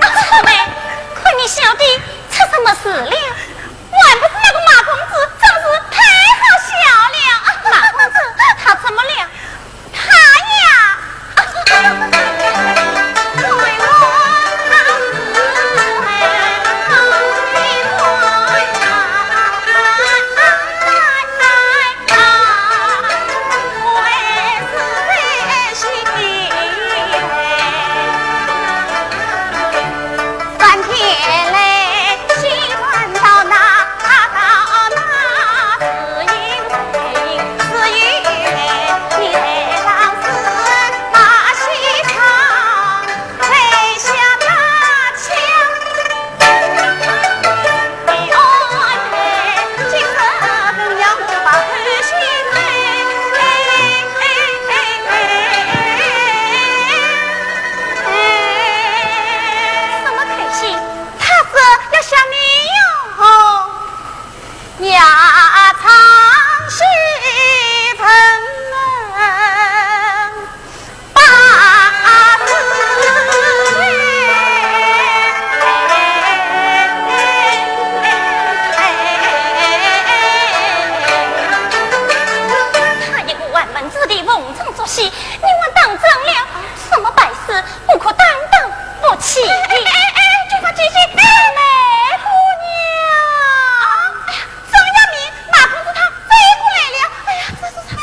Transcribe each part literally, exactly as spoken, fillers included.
啊，春妹，看你笑得出什么事了？ 还不是那个马公子，真是太好笑了。马公子，他怎么了？他呀，什么口气？他说要吓你哟。夜唱西风。 他一个寒门子弟，逢场作戏，你还当真了？什么本事，不可担当不起。哎，哎，哎，这个姐姐，哎，梅姑娘。哎呀， 张亚明，马公子他追过来了。哎呀，这是，这是。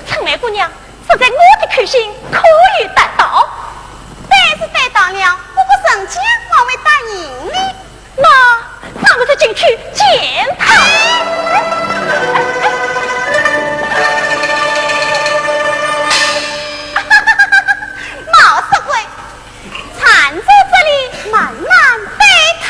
春梅姑娘，实在我的口信可有得到？但是得到了，我不成亲，我会答应你。 那让我再进去见他。冒失鬼，站在这里慢慢对他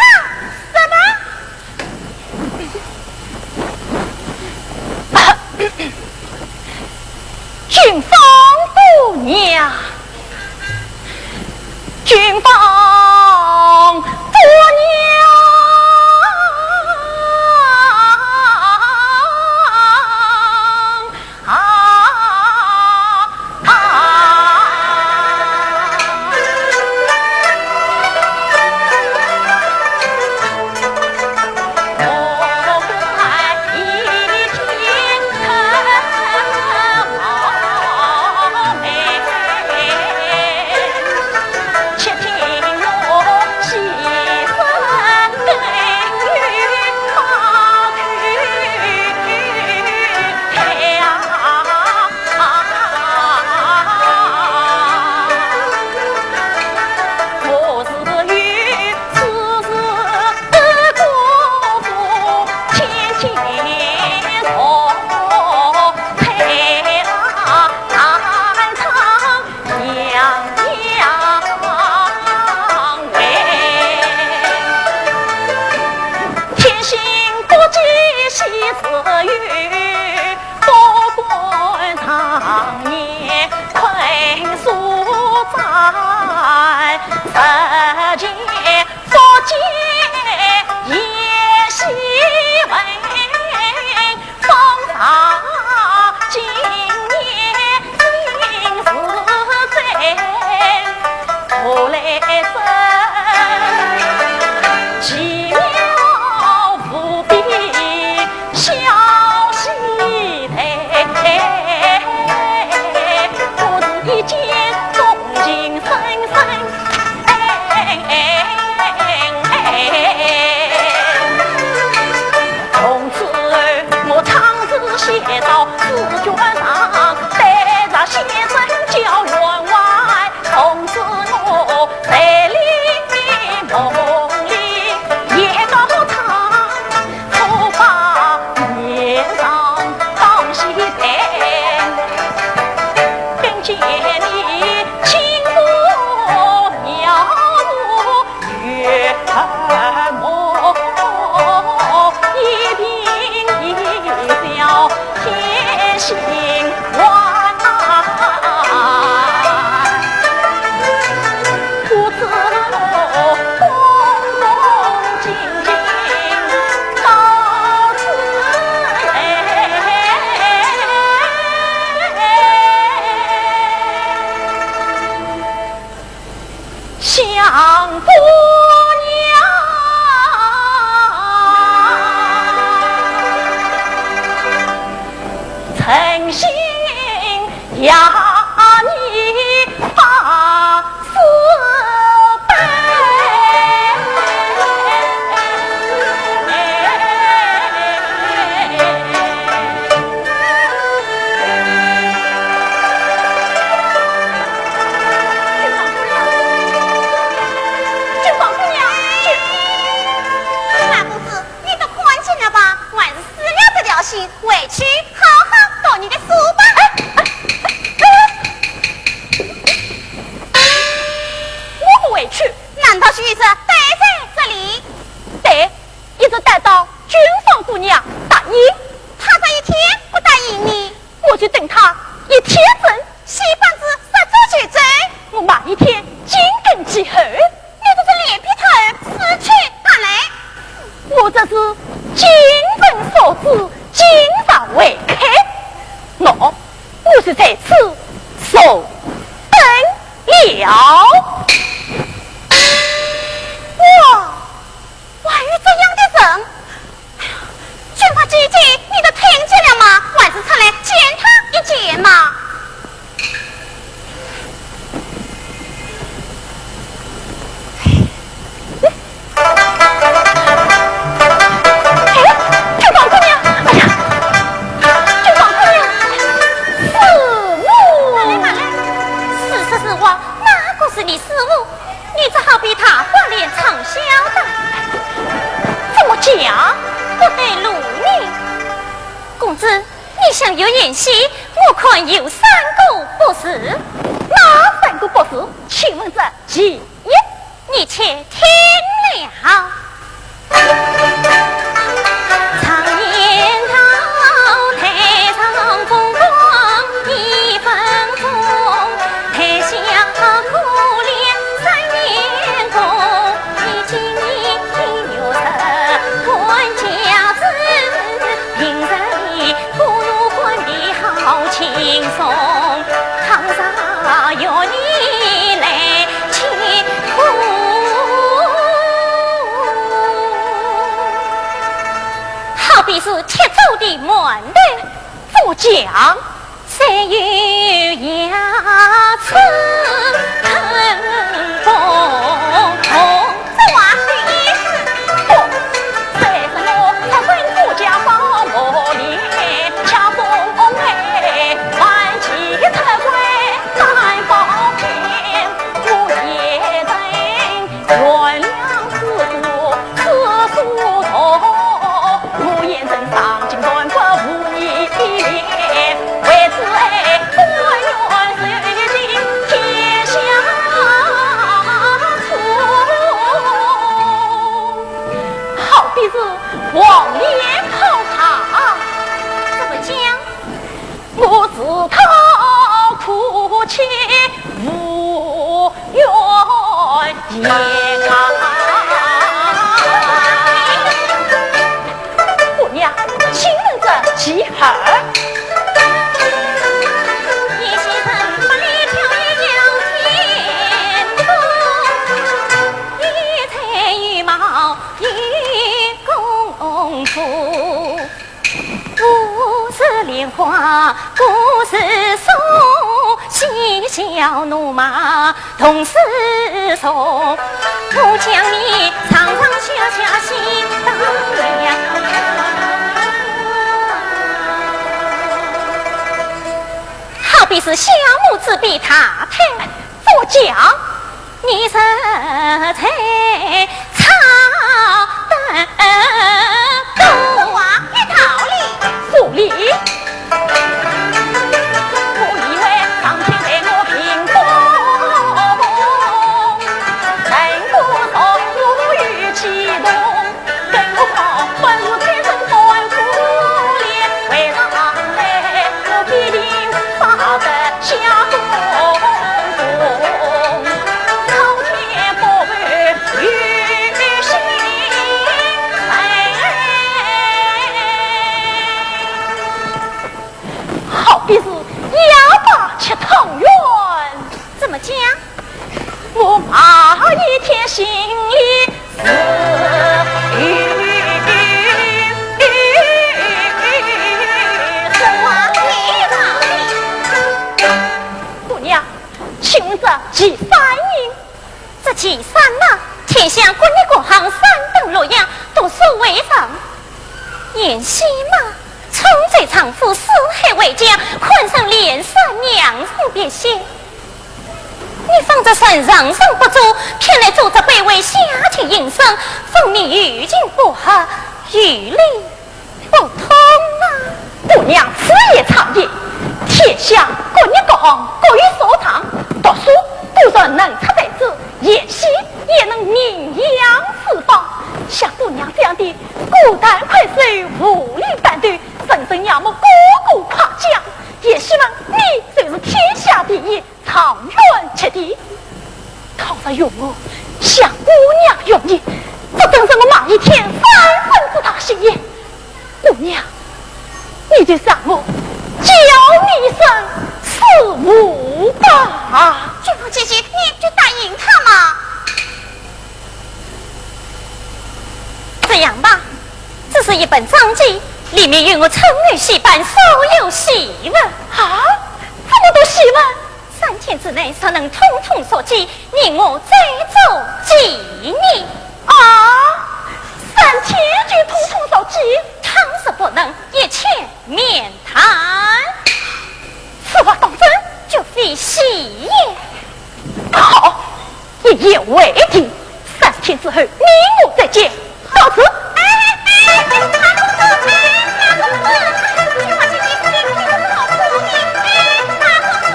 马公子，你都看见了吧？我还是死了这条心，回去好好读你的书吧。我不回去。难道是一直待在这里？对，一直待到君芳姑娘答应。她这一天不答应你，我就等她一天整。戏班子说走就走。我哪一天紧跟其后？你这是脸皮太厚，死去白赖。我这是金盆扫地，金石为开。喏，我就在此坐等了。哇，还有这样的人！君芳姐姐，你都听见了吗？还是出来见他一见嘛。 哎，君芳姑娘，哎呀，君芳姑娘，师母。慢来，慢来，是实是妄，哪个是你师母？你这好比大花脸唱小旦。怎么讲？不对路呢。公子，你想要演戏，我看有三个不是。哪三个不是？请问这其一。 你且听了。好比是吃粥的馒头。怎么讲？好比是黄连好茶。怎么讲？我自讨苦吃无怨姑娘，请问这几何？好比是小拇指比大腿。怎么讲？ 好比是哑巴吃汤圆。怎么讲？ 姑娘，请问这其三呢？这其三嘛，天下各日各行，三顿六样，都所为上。宴席嘛， 春节丈夫，四海为家，看上脸色，良辰吉时。你方才说人生不足，偏来做这卑微下贱营生，分明有情不合，有理不通啊！姑娘此言差矣，天下各日各行各有所长，读书都是能出才子， 演戏也能名扬四方。像姑娘这样的孤单困守、无力担当，人人仰慕，个个夸奖。也希望你就是天下第一，状元及第。倘若容我像姑娘容你，这真是我马一天三分之大幸也。 姑娘，你就让我叫你一声师父吧。君凤姐姐，你就答应他嘛。这样吧，这是一本账记，里面有我春秋戏班所有戏文。啊，这么多戏文？ 三天之内若能统统说尽，你我再做纪念。啊，三天就统统说尽？倘若不能，一切免谈。此话当真？绝非戏言。好，一言为定，三天之后，你我再见。 到此。哎，哎，哎，马公子，哎，马公子，你看这个，这个，这个是好苦命，哎，马公子，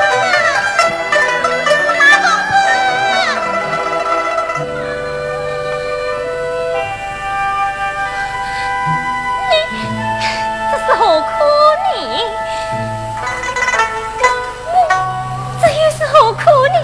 马公子。你，这是何苦呢？ 这又是何苦呢？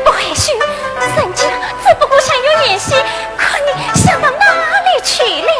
不害羞，人家只不过想要联系，看你想到哪里去了？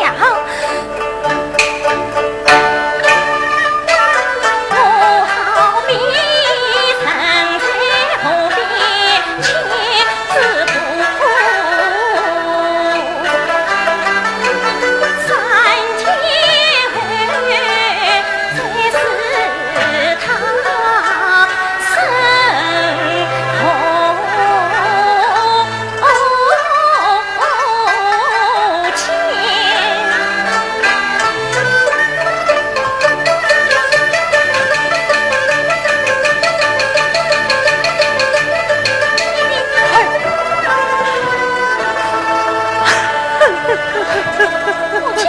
母亲，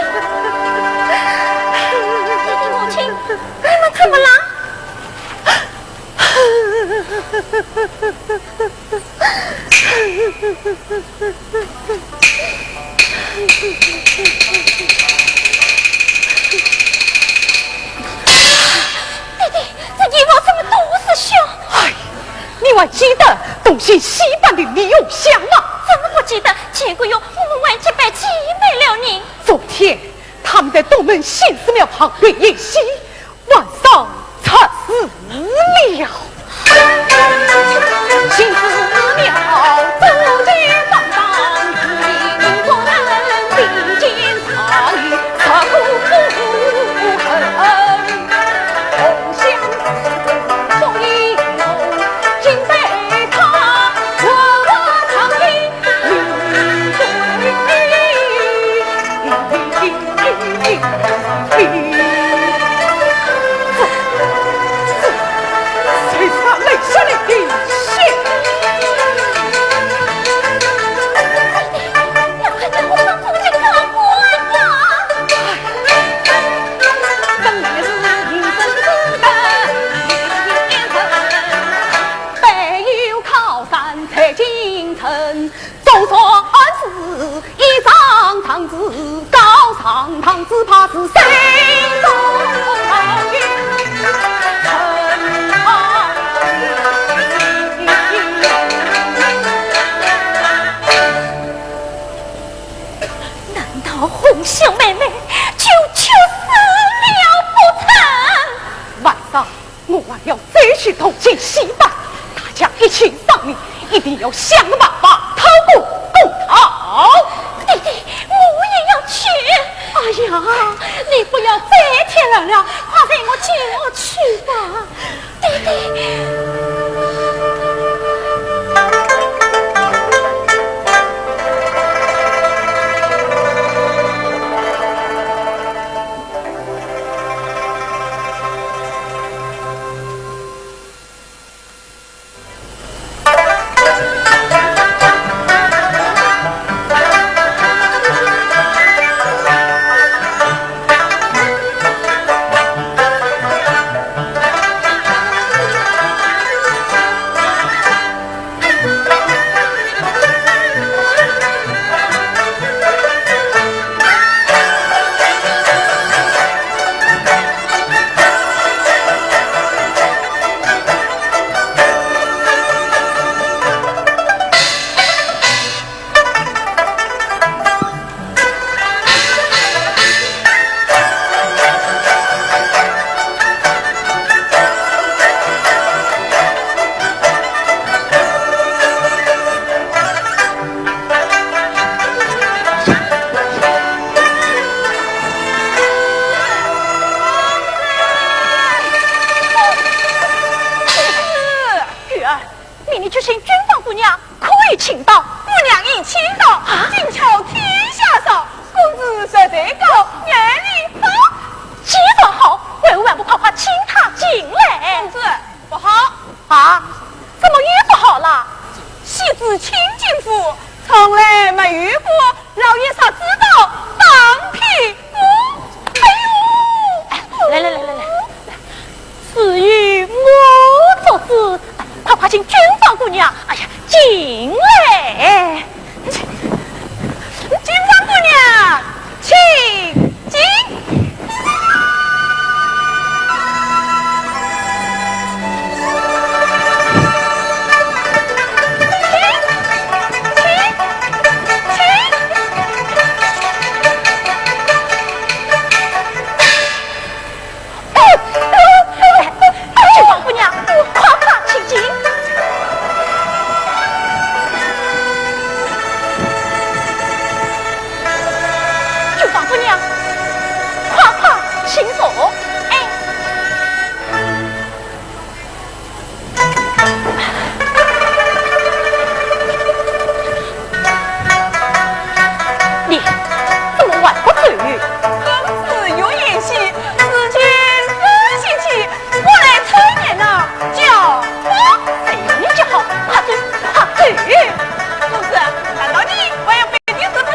母亲，你们怎么了？ 弟弟，这衣服怎么都是血？哎，你还记得东兴戏班的李永祥吗？怎么不记得？前个月我们还结拜祭拜了呢。昨天他们在东门兴寺庙旁边演戏， 晚上出事了。难道红袖妹妹就去世了不成？晚上 我还要再去东兴戏班，大家一起商量，一定要想个办法讨个公道。弟弟，我也要去。哎呀，你不要再添乱了，快随我进屋去吧。弟弟。姑娘可以请到。姑娘已请到，啊？金桥天下上，公子实在高，眼里好。既然好，为何还不快快请她进来？公子，不好。啊？怎么又不好了？昔至清净府，从来没有过 老爷啥知道放屁股。哎呦！来来来来来，来，自有我做主，快快请君芳姑娘，哎呀，进来。君芳姑娘，请进。 君芳姑娘，快快请进。君芳姑娘，快快请坐。哎。 你怎么还不走？公子有宴席，自己走进去，我来催你呢，叫我。谁让你叫好，快走，快走。公子，难道你还要背地事不成？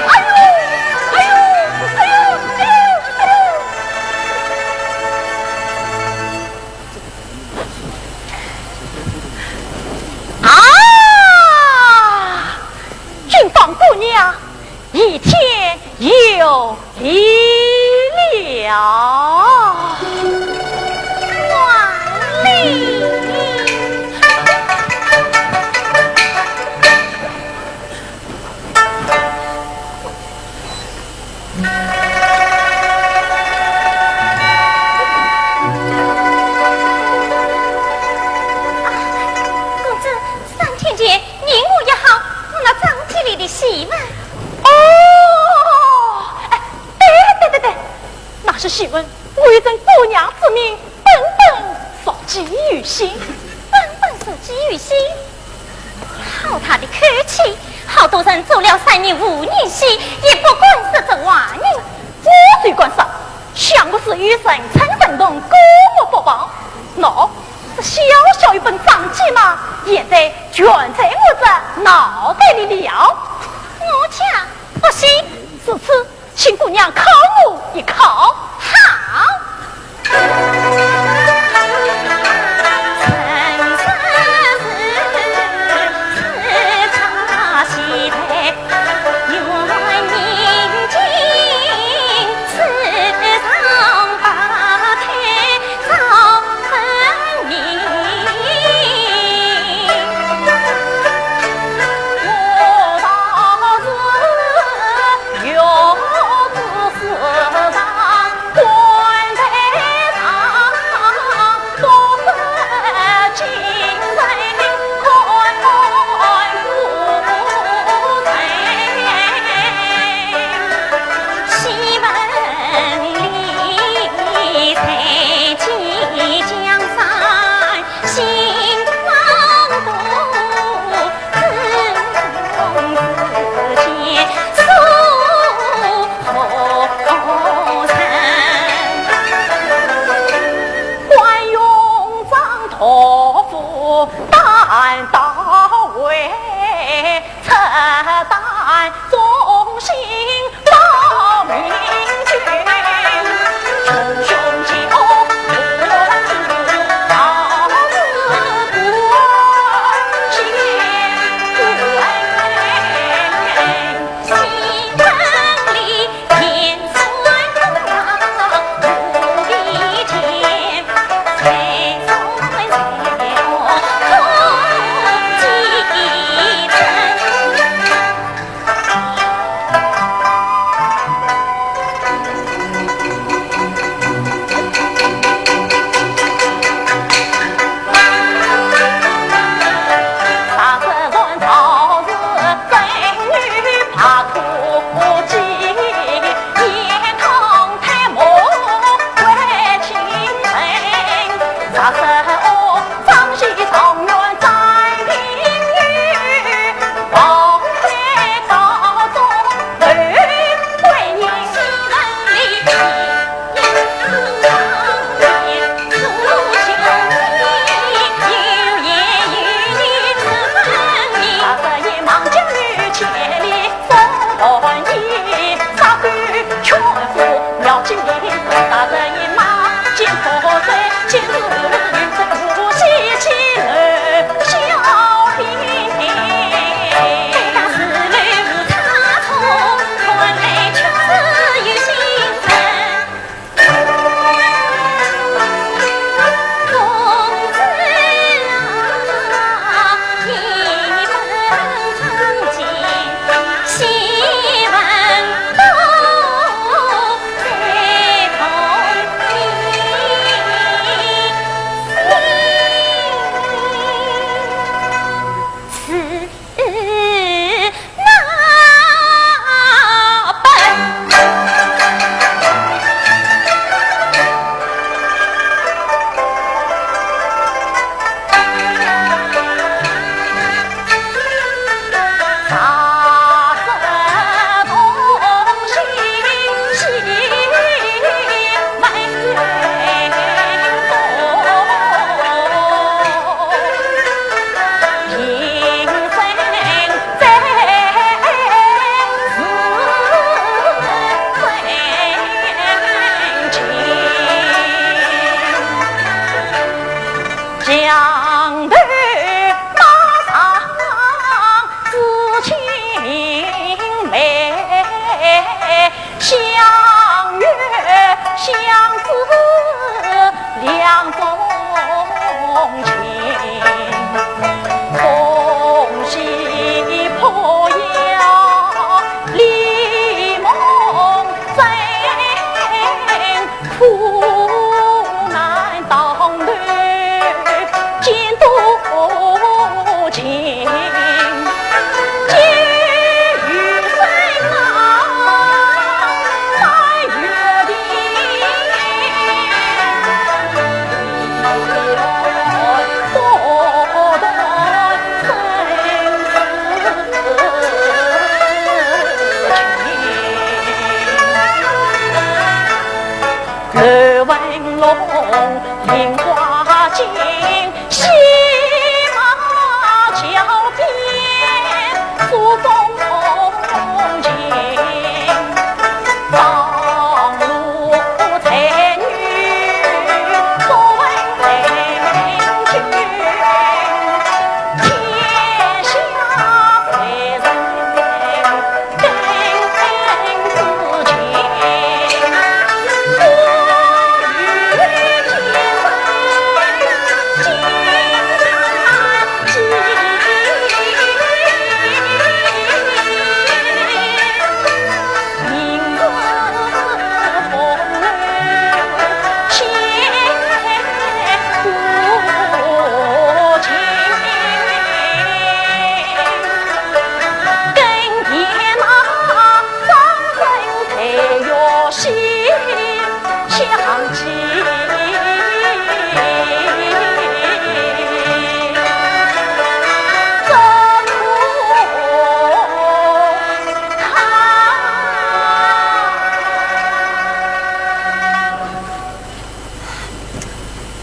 哎呦，哎呦，哎呦，哎呦，哎呦！ 啊，君芳姑娘，一天有礼了。还礼。 公子，三天前，你我约好，我那张体里的戏文。哦，哎，对对对对对，那是戏文，我有赠姑娘之命，本本熟记于心。本本熟记于心？ 好大的口气！好多人做了三年五年戏，也不敢说这话呢。我就敢说，想不是有人称神童，歌舞播报。喏，这小小一本张记嘛，现在全在我这脑袋里了。我听不信。如此， 请姑娘考我一考。好。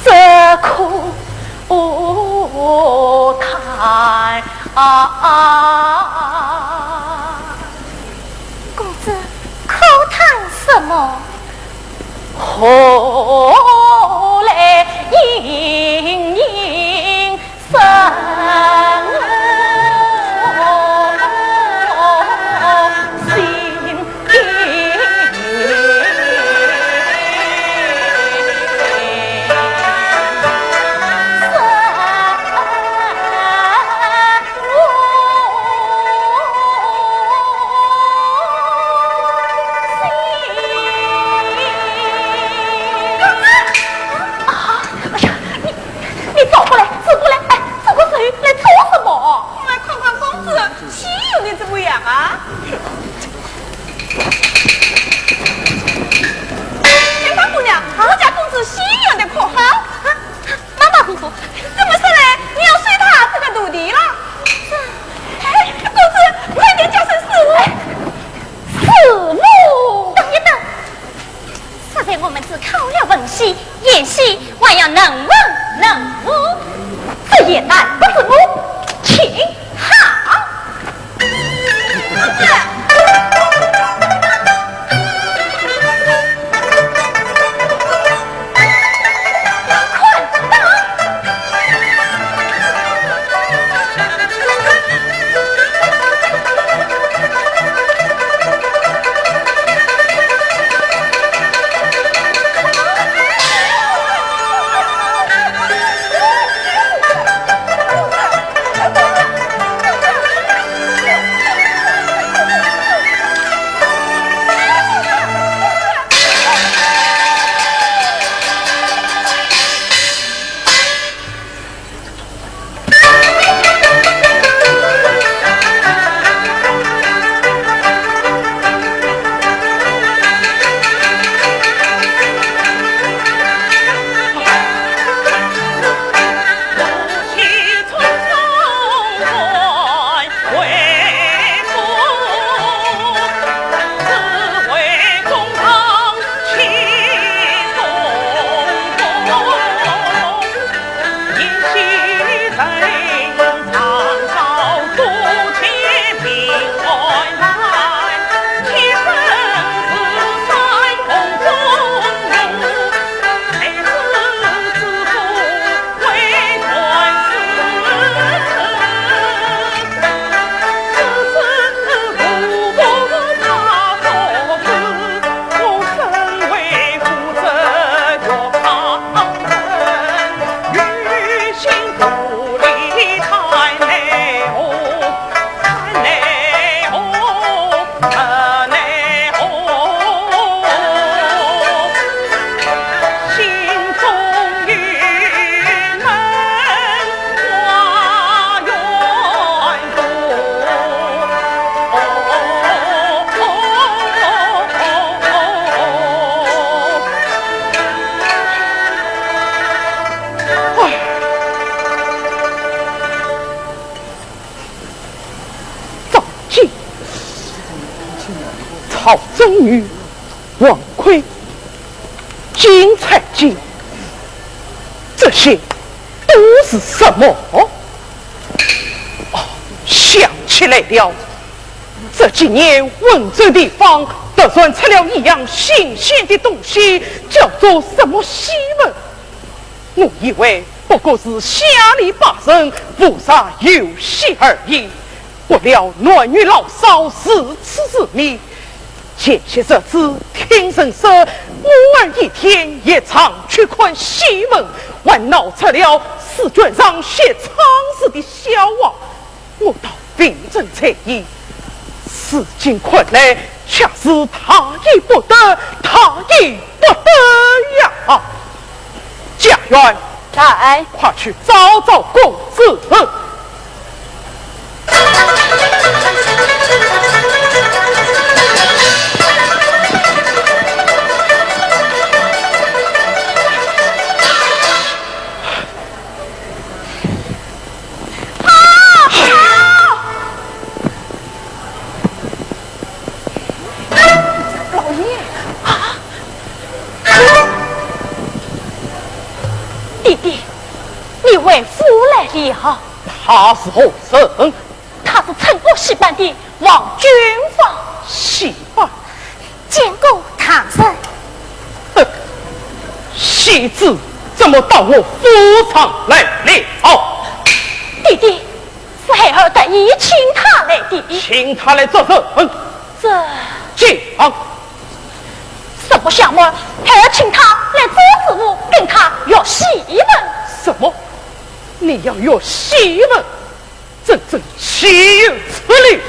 这可嘆啊！公子，可叹什么？何来莺莺声信？ 啊，哎呀，你，你走过来，走过来，哎，走过来，来做什么？我来看看公子， 稀有的怎么样啊？哎，大姑娘，我家公子稀有的可好？啊，妈妈，公子，怎么说呢？你要收他这个徒弟了。哎，公子，快点叫声师父。师父。等一等， 实在我们只考了文戏，演戏还要能文能武。这也难不住我，请好。公子，公子，宝珍玉、王魁、金钗金，这些都是什么？哦，想起来了，这几年温州地方突然出了一样新鲜的东西，叫做什么西门。 我以为不过是乡里百姓无啥游戏而已，不料男女老少如此痴迷。前些日子听人说，我儿一天也常去看西门，还闹出了试卷上写昌字的笑话。 我倒并真在意，如今看来，却是大意不得，大意不得呀！家院，在。快去找找公子。啊！老爷！啊！爹爹，你回府来了。他是何人？他是趁恶戏班的王君芳。戏班？ 见过大人。哼，戏子怎么到我府上来了？爹爹，是孩儿特意请他来的。请他来做什么？这……讲。什么小妹儿，孩儿请他来做主母，跟他学戏文。什么？你要学戏文？ 真正岂有此理！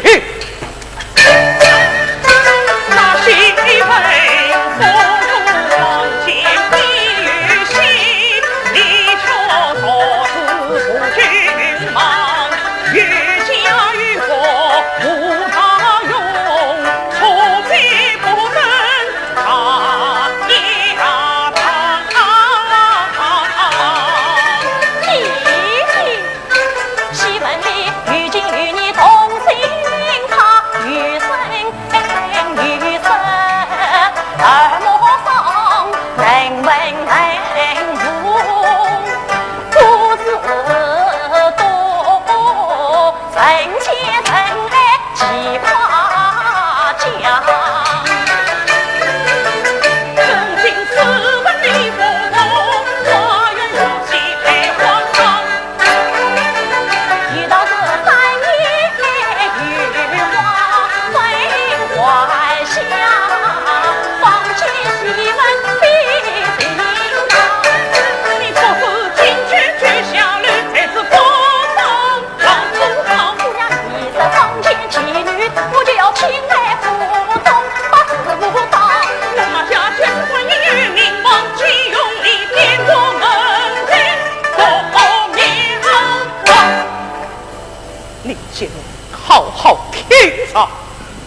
你给我好好听着，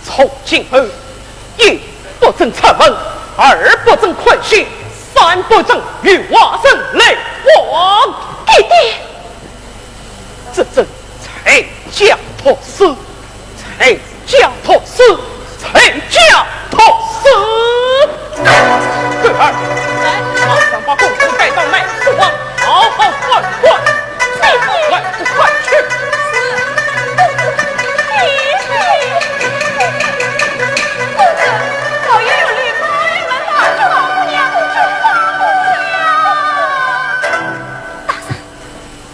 从今后，一不准出门，二不准看戏，三不准与外人来往。爹爹，这正在家读书，在 家读书，在家读书。桂儿，马上把公子带到内书房，好好管管。快快去！大人，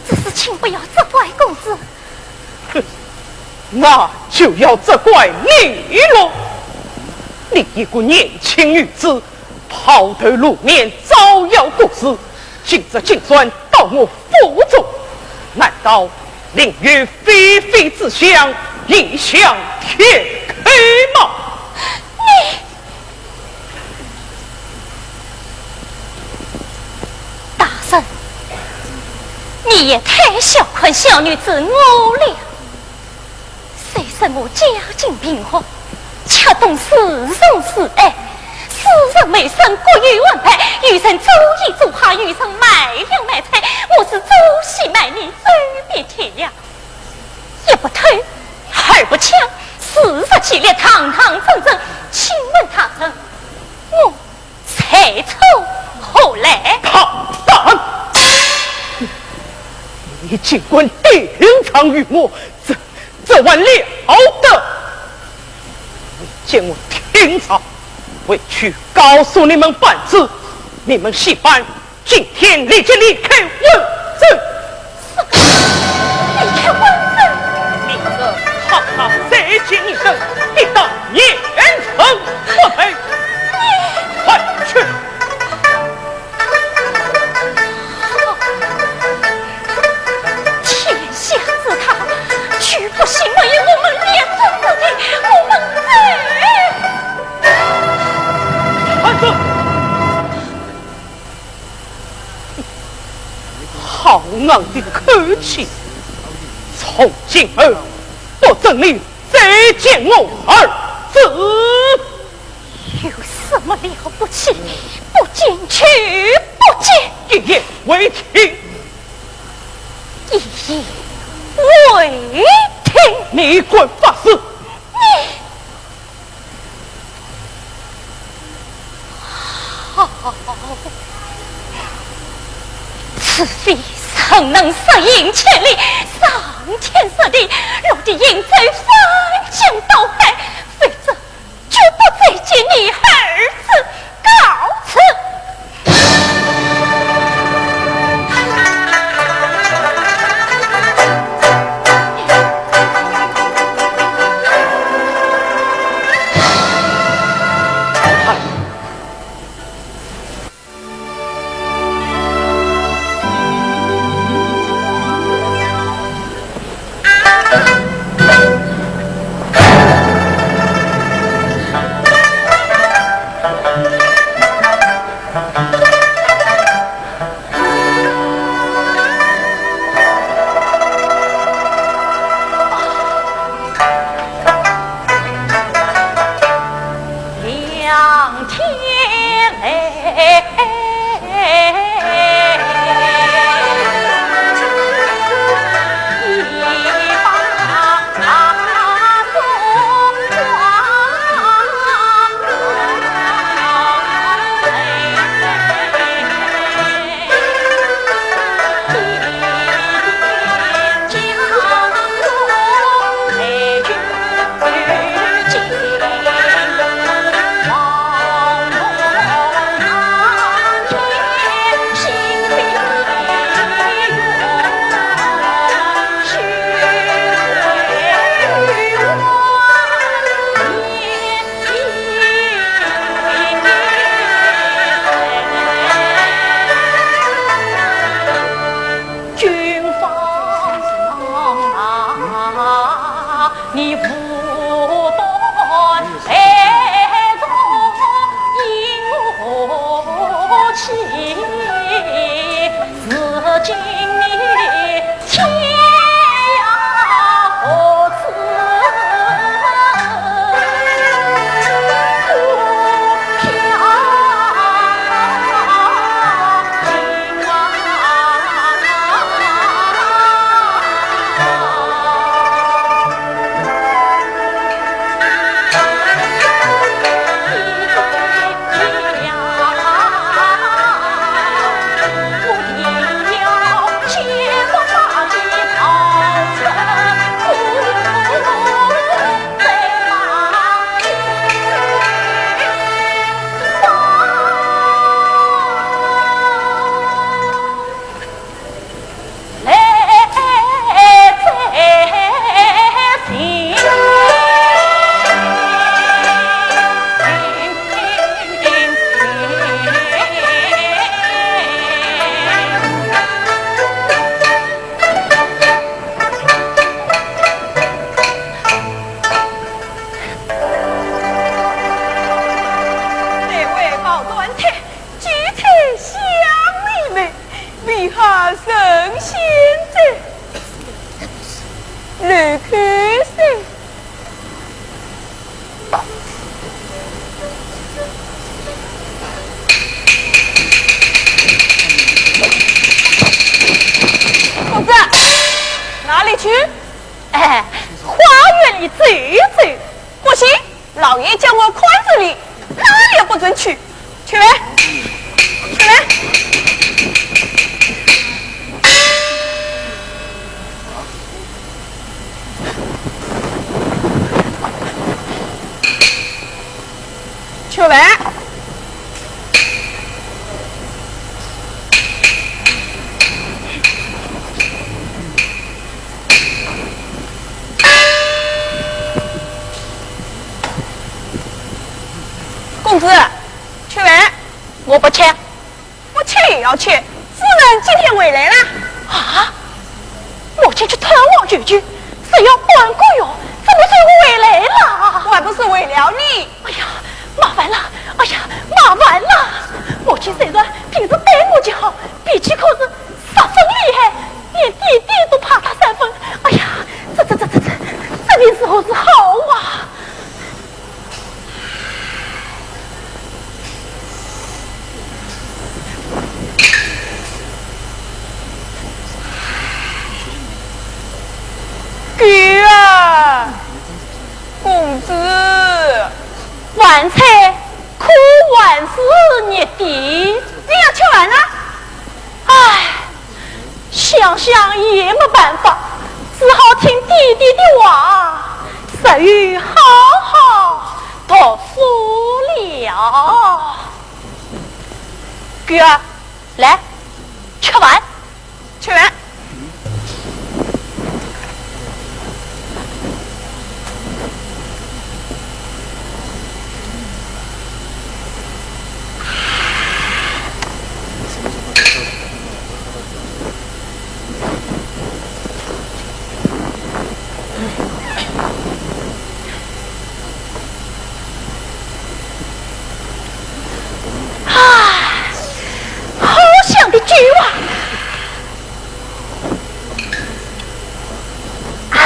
这事请不要责怪公子。 哼，那就要责怪你了。你一个年轻女子，抛头露面，招摇过市，今日竟然到我府中，难道另有非非之想，异想天开吗？你…… 大人，你也太小看小女子我了。虽说我家境贫寒，却懂诗情诗爱，诗人美声各有安排，有人做戏做画，有人卖粮卖菜，我是做戏卖艺走遍天涯。 一不偷，二不抢，四十几里堂堂正正，请问你竟敢顶撞于我，这，这还了得！你见我听着，回去告诉你们班主，你们戏班今天立即离开温州。什么？离开温州？你这堂堂三县令人，抵挡严惩不贷。快去！ 天下之大，岂不行，没有我们连城之地，我们走。慢着！好硬的口气，从今后不准你再见我儿子。 有什么了不起？不见就不见。一言为定。一言为定。你敢发誓？你……好，此番若能杀赢千里，伤天杀地，落得倷罪翻江倒海，否则 就不再见你儿子，告辞。这位包断腿，举起香梨们，为何神仙在？来看谁？ 公子，哪里去？哎，花园里走一走。不行，老爷叫我看着你，哪里也不准去。起来，起来。我不去。我去也要去，夫人今天回来了。啊？母亲去探望舅舅，是要半个月，怎么就回来了？我还不是为了你。哎呀，麻烦了！哎呀，麻烦了！母亲虽然平时待我极好，脾气可是十分厉害，连爹爹都怕她三分。哎呀，这这这这这，这便如何是好啊？ 狗啊，公子，饭菜可还是热的？你要吃饭啊？唉， 想想也没办法，只好听爹爹的话，日后好好读书了。狗啊，来，吃饭。吃饭。 啊，好香的酒啊！啊，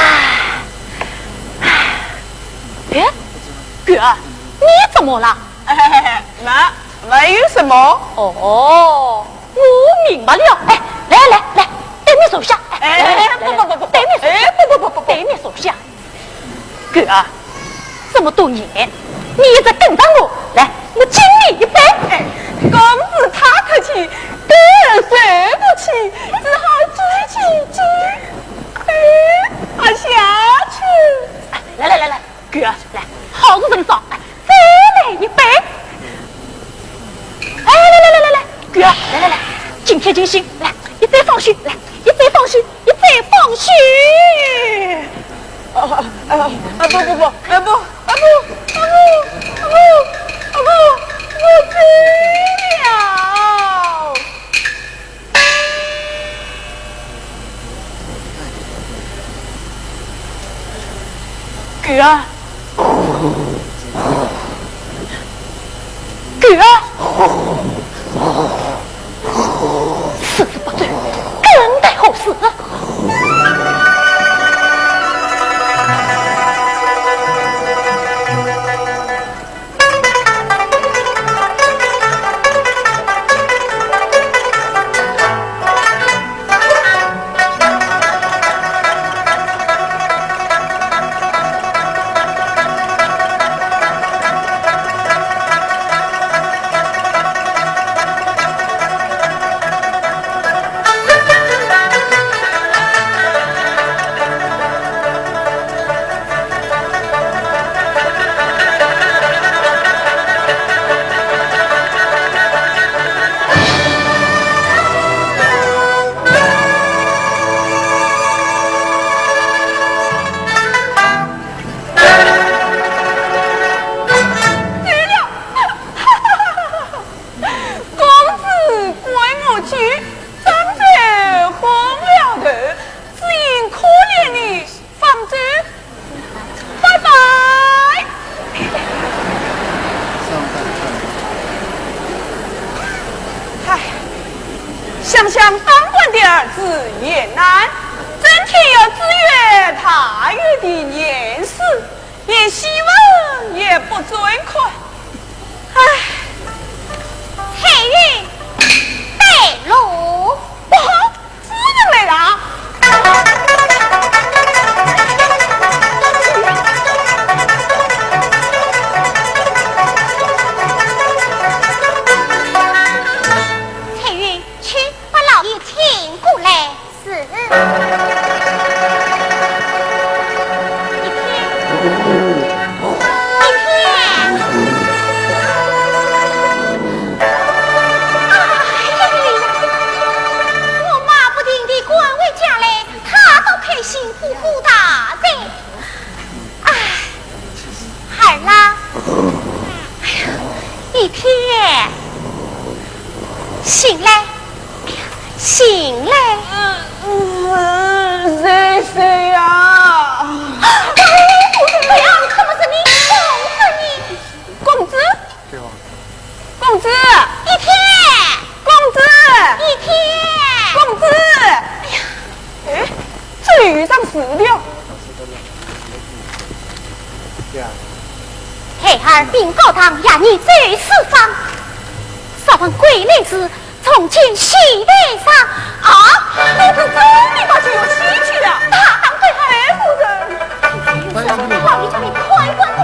哎，狗啊，你怎么了？没，没有什么。哦， 我明白了。哎，来来来，对面坐下。哎，来来来，不不不不不，对面坐下。哎，不不不不不，对面坐下。狗啊，这么多年，你一直跟着我，来，我敬你一杯。哎，公子太客气，狗儿受不起，只好敬敬敬。哎，喝下去。哎，来来来来， 狗儿，来，好事成双，哎，再来一杯。哎，来来来来来，狗儿，来来来，今天尽兴，来，一醉方休，来，一醉方休，一醉方休。啊啊啊！不不不，啊不啊不啊不啊不啊不，我醉了。 狗啊，狗啊，此时不醉，更待何时？ 对了，公子怪我去，张嘴昏了头，只因可怜你。 放走，拜拜。唉，想想当官的儿子也难，整天要制约他人的严氏，连戏文也不准看。唉。彩云，带路。不好， 夫人来了。彩云，去把老爷请过来。是。一天，一天。哎呀！醒来。嗯，谁谁呀？不要，怎么是你？公子你。公子？公子？一天。公子？一天。公子？哎呀，哎，这里遇上事了。孩儿禀高堂，夜已走四方，少王归来时， 从今喜得上。啊，公子终于把酒席去了。大胆鬼孩！夫人。老爷叫你看官公子，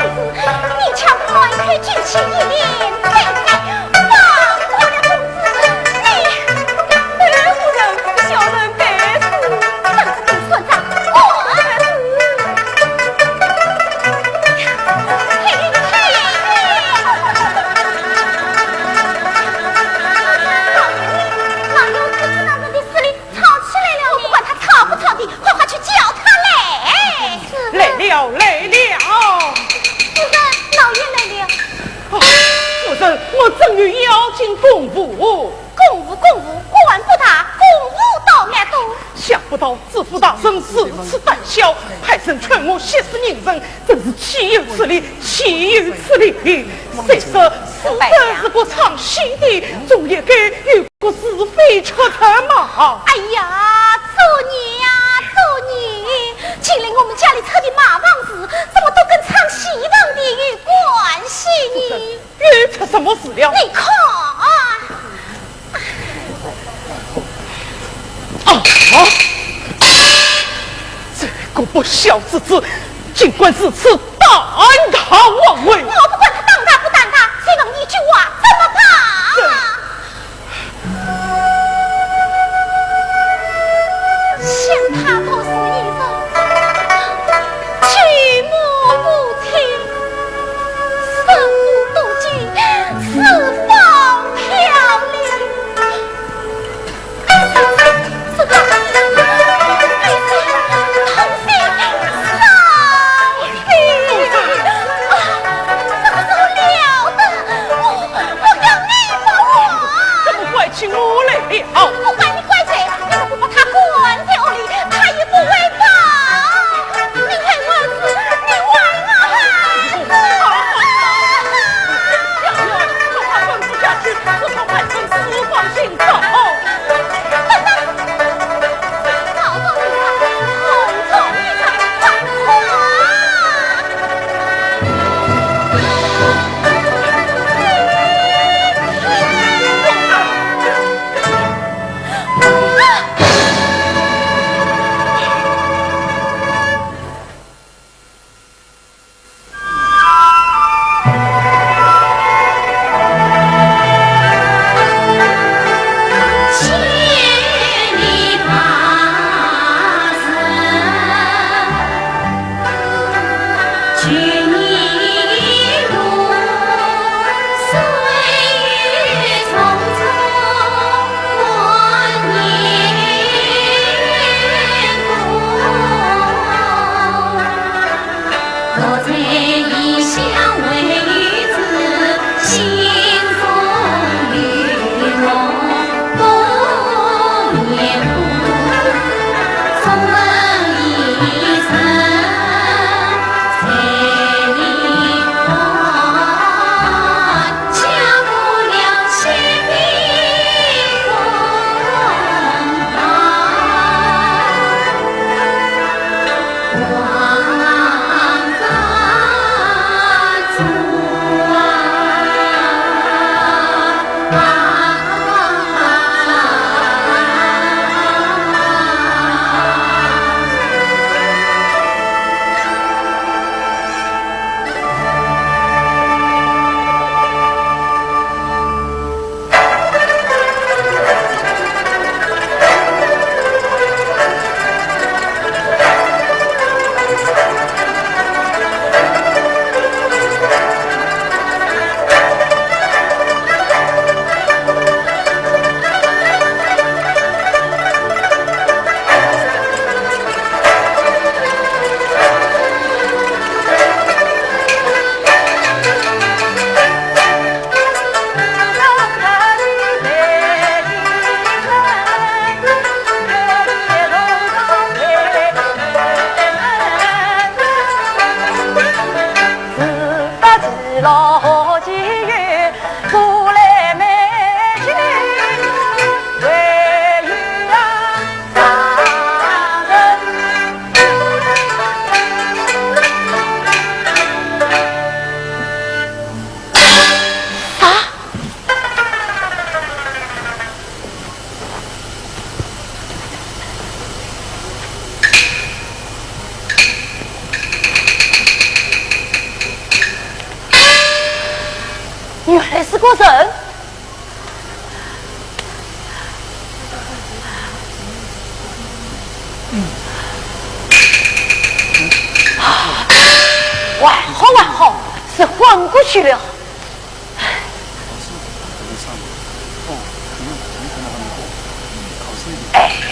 你却开口进去一言，嘿嘿，放过了公子，你。夫人，小人该死。等着你算账，滚！嘿嘿。 老爷，老爷，可知那日的事里吵起来了呢。我不管他吵不吵的，快快去叫他来。来了，来了。夫人，老爷来了。哦，夫人，我正有要紧公务。公务，公务，官不大，公务倒蛮多。想不到知府大人如此胆小，派人劝我息事宁人， 真是岂有此理，岂有此理！谁说世人如果唱戏的，总也该有个是非曲直嘛。哎呀，作孽呀，作孽！既然我们家里出的马房事，怎么都跟唱戏房的有关系呢？又出什么事了？你看。 啊！这个不孝之子，竟敢如此胆大妄为！我不管他胆大不胆大，谁问你一句话，怎么办？想他不是一人，举目无亲，身不多见，四方飘零。 怎么怪起我来了？不怪你怪谁，你若不把他关在屋里，他也不会跑。你害我死，你害我死。要要，让他滚不下去，只好扮成死方行走。还好还好，是昏过去了。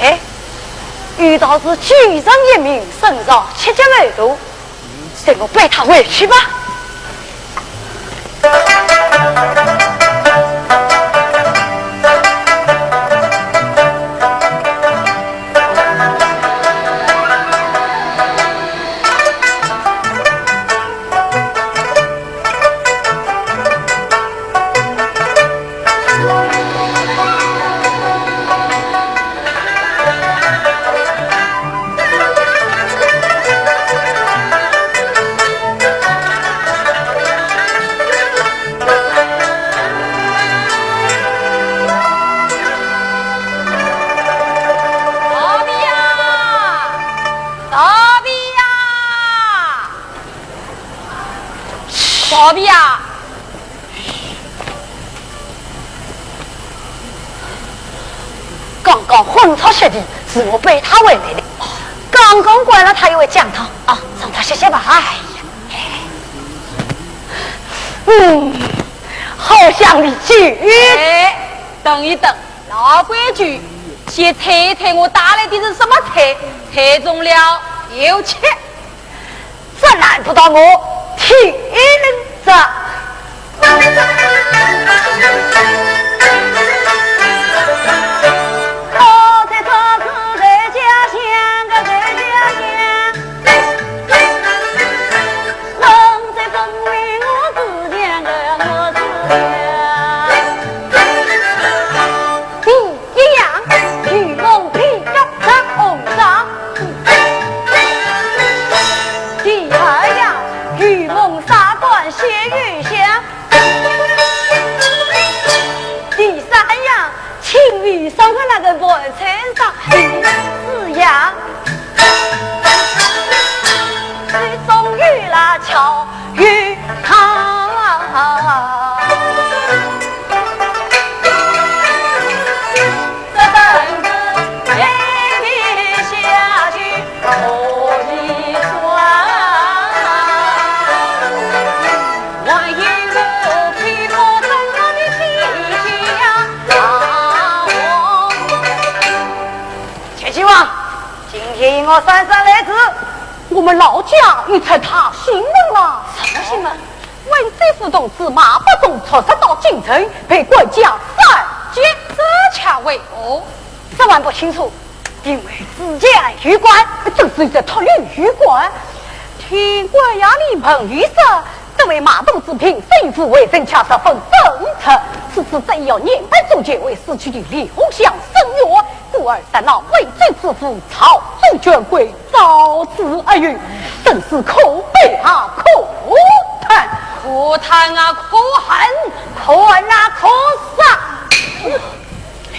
哎，有道是救人一命胜造七级浮屠， 随我背他回去吧。刚刚昏倒下的是我背他回来的。刚刚灌了他一碗姜汤。啊，让他歇歇吧。哎呀，嗯，好香的酒。哎，等一等，老规矩，先猜猜我带来的是什么菜，猜中了有吃。 这难不倒我天灵者。第一样，御梦披甲着红裳。第二样，御梦纱缎绣云香。第三样，青云上的那个盘缠上。第四样，水中有辣椒。 钱亲王，今天我姗姗来迟，我们老家又出大新闻了。什么新闻？ 温州府同知马伯仲出塞到京城，被官家斩截。这却为何？这还不清楚，定为自家有关。正是这脱律有关。听官衙里问语说，这位马同知平生与父为人却十分正直，此次正要严办重建，为死去的李鸿相伸冤，故而得到温州知府朝中权贵 招之而入，真是可悲啊，可叹！可叹啊，可恨！可恨啊，可杀！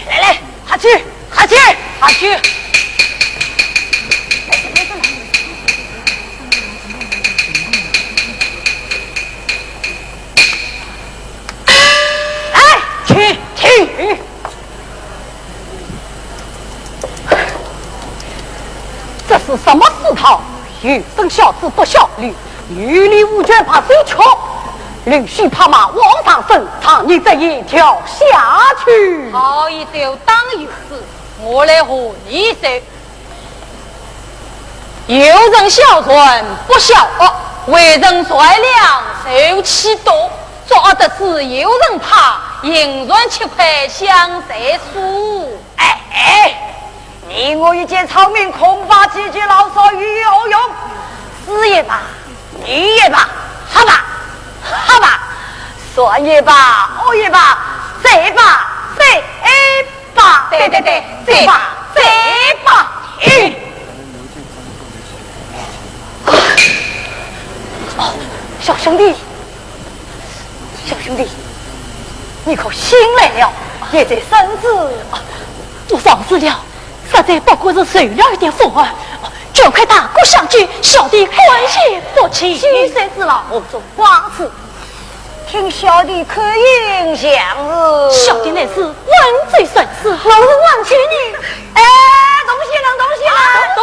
来来，下去，下去，下去！来，请，请。 这是什么世道？有人孝子不孝女，有理无权把谁求？溜须拍马往上升，让你这一条下去。好一首当有诗，我来和你说。有人孝传不孝恶，为人善良受其多，作恶得势有人怕，行善七块享财数。 哎，你我一介草民，空把几句牢骚有何用？是也罢，女也罢，好吧，好吧，善也罢，恶也罢，谁罢，谁罢。对对对，谁罢，谁罢。哎。哦，小兄弟， 小兄弟，你可醒来了？也在生死。我上死了，实在不过是受了一点风寒，叫快大哥相救，小弟感谢不尽。酒色之劳，何足挂齿。听小弟口音像是……小弟乃是温州人士。我是温州人。哎，同乡人，同乡人。同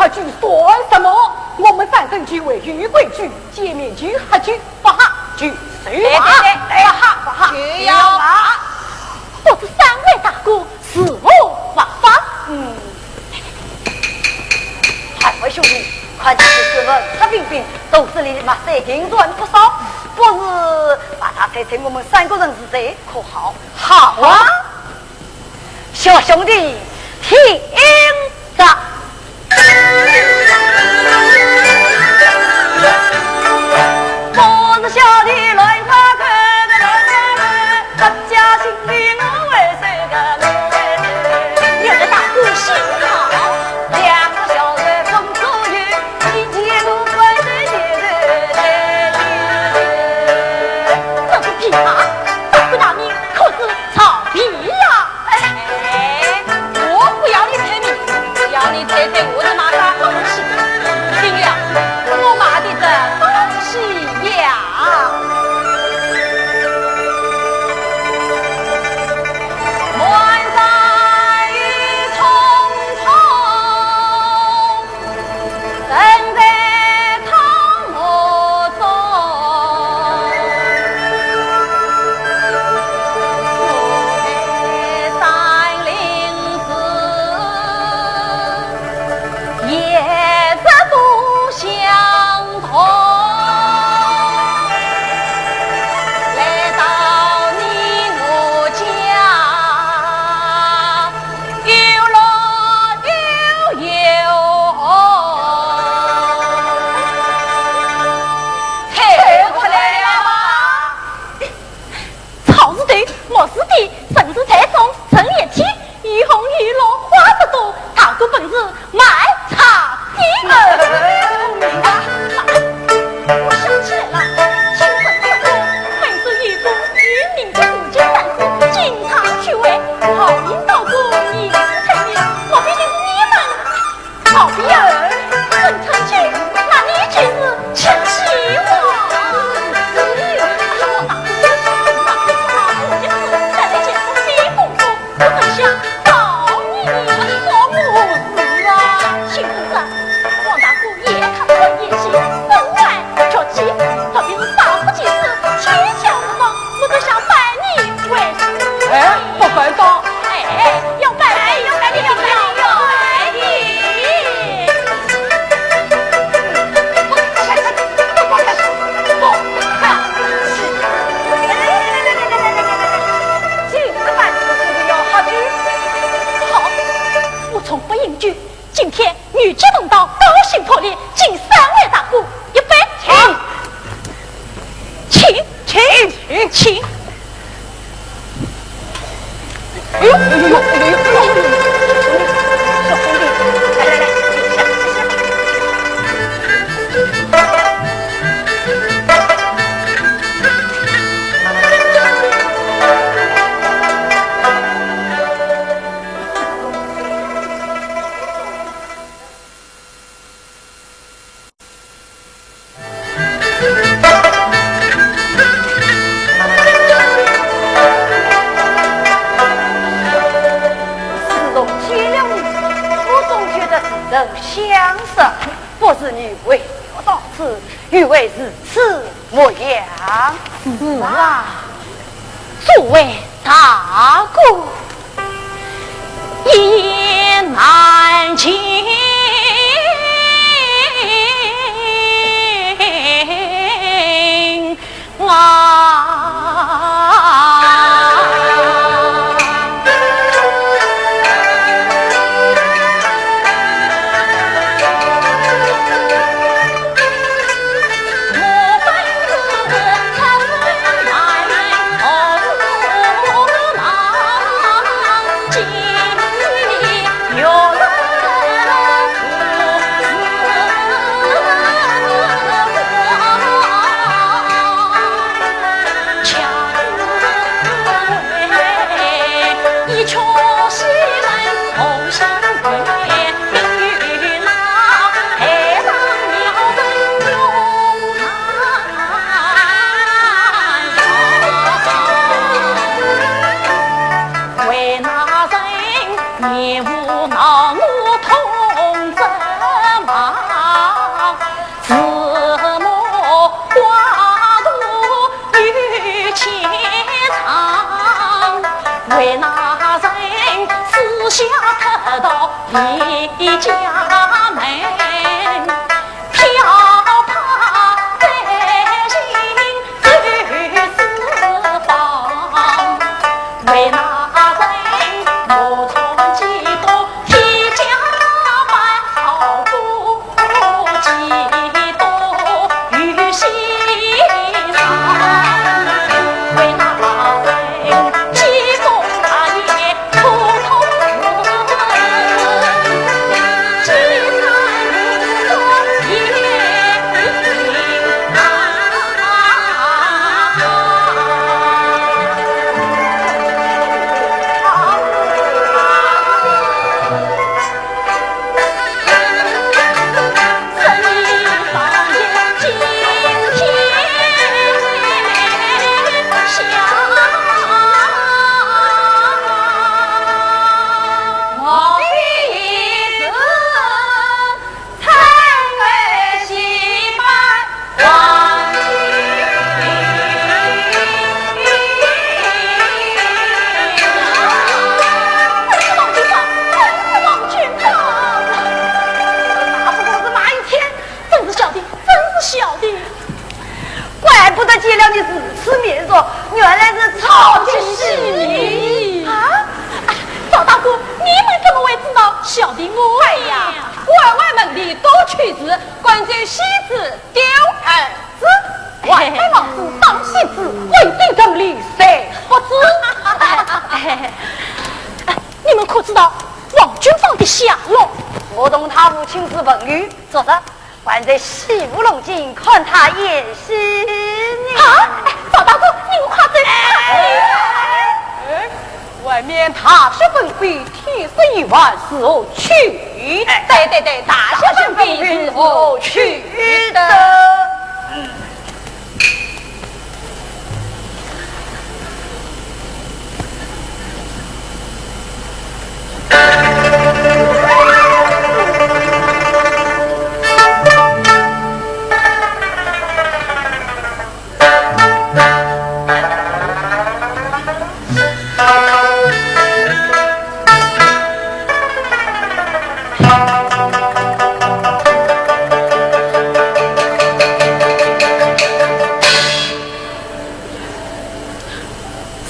喝酒算什么？我们反正就会有规矩，见面就喝酒，不喝就受罚。对对对，不喝不喝就要罚。不知三位大哥是否发话？嗯。海会兄弟，看这些是文质彬彬，肚子里墨水银缎不少，不如把他猜猜我们三个人是谁，可好？好啊。 小兄弟，听着。这个琵琶，大哥大名可是 曹丕呀！哎，我不要你猜谜，要你猜猜我是卖啥东西的。定了，我卖的这东西呀，满山一通通。 人在草木中，住在山林寺，也是不相同。来到你我家， 有乐有忧。猜出来了吧？草字头，木字底，人字在中，人立体，有红有绿花不多，大哥本事蛮差的。 我想起来了，清晨时分，门首有个有名的自家大哥，经常聚会，好名道馆，名声传名，莫非就是你们？好比呀，人称君，那你就是七王。哎呀，我大哥，我一次带了件红衣红服， 我本想找你，你说我是啊。秦风说，王大哥也看不惯言行，身怀绝技，特别是杀父祭子，千枪不入，我都想拜你为师。哎，不敢当。哎，要拜，哎，要拜你，要拜你，要拜你。 好，我从不饮酒，今天女婿同道，高兴破例，敬三位大哥一杯。请，请，请，请。哎呦，哎呦，哎呦，哎呦，小兄弟，来来来，请下，请下。 自从见了你，我总觉得似曾相识，不知你为何到此，又会如此模样。是啊，诸位大哥，一言难尽。王君芳，王君芳，那不过是慢一天，真是小的，真是小的。怪不得见了你如此面熟，原来是曹七喜。啊？哎，赵大哥，你们怎么会知道小的我呀？哎呀，关外门第多趣事，关照戏子丢儿子，外边老子当戏子，为的跟你谁不知？哎，哎，你们可知道王君芳的下落？我同他父亲是朋友，昨日 还在西湖龙井看他演戏呢。啊，哎，赵大哥，您快走，快走！哎，外面大雪纷飞，天色已晚，如何去？哎，对对对，大雪纷飞，如何去的？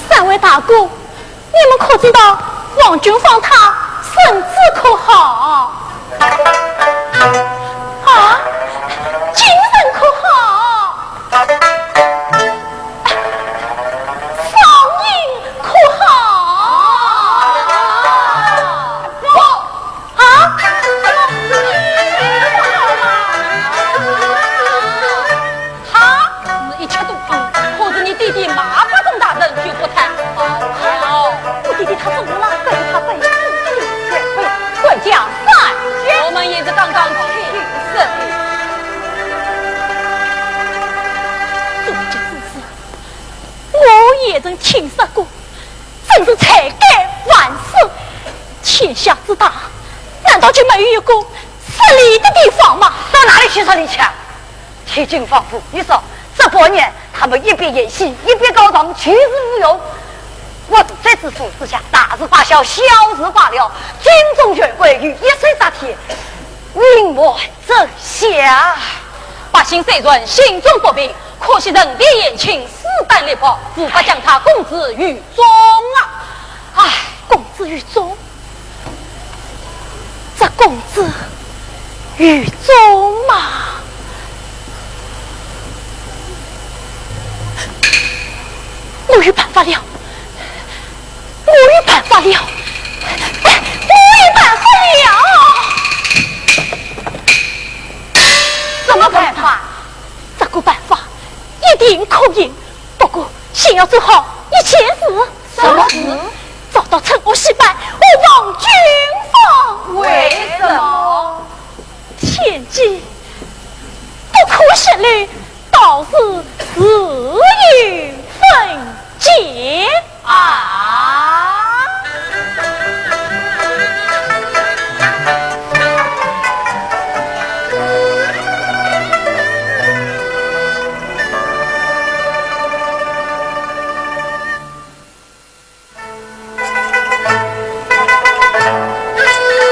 三位大哥，你们可知道王君芳她身子可好？啊，精神可好？嗓音可好？不。啊？什么？ 他是一切都好，可是你爹爹骂不动大人就不太好了。我爹爹他怎么了？跟他背。管家三爷，我们也是刚刚起身。这件事，我也曾听说过，真是罪该万死。天下之大，难道就没有一个失礼的地方吗？到哪里去失礼去啊？ 听君芳父女说，这半年他们一边演戏，一边告状，就是无用。我在此处之下，大事化小，小事化了，军中权贵与一手遮天，云何这下？百姓虽然心中不平，可惜人的言情势单力薄，无法将他公之于众啊！唉，公之于众？ 这公之于众嘛，我有办法了，我有办法了，哎，我有办法了。什么办法？这个办法一定可行，不过先要做好一件事。 什么事？找到趁火戏班和王君芳。为什么？天机不可泄露，到时自有分解。啊！ 三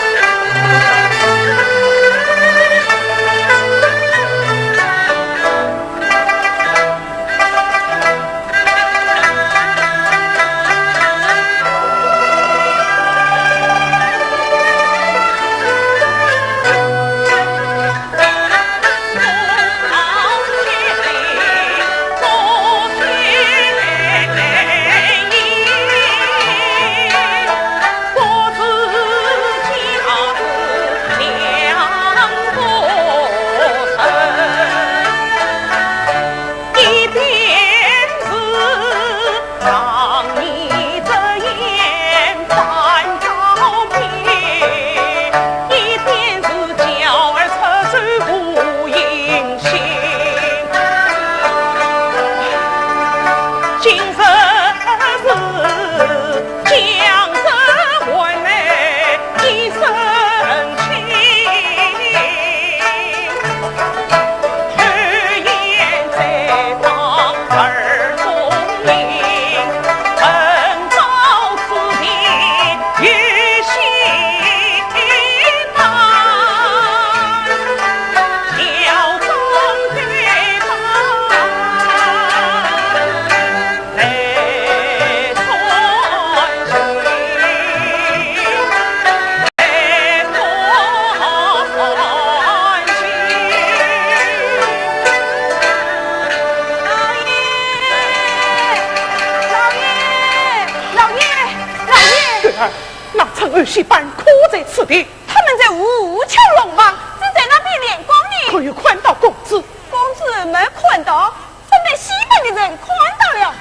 戏班可在此地？他们在吴桥龙房，正在那边练功呢。可有看到公子？公子没看到，正被戏班的人看到了。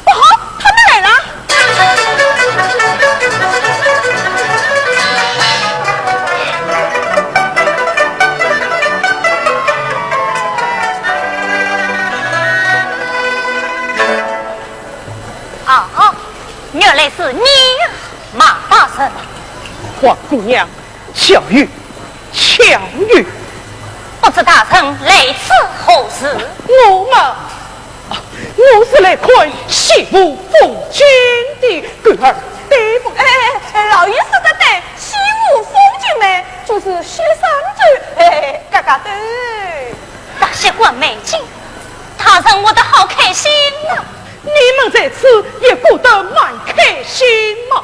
不好，他们来了！啊，原来是你呀，马大人。王姑娘，巧遇，巧遇。不知大人来此何事？我嘛，啊，我是来看西湖风景的。狗儿，对不？哎，哎，哎，老爷说得对，西湖风景美，就是雪山洲，哎，嘎嘎对。那些观美景，大人我的好开心啊！你们在此也过得蛮开心嘛。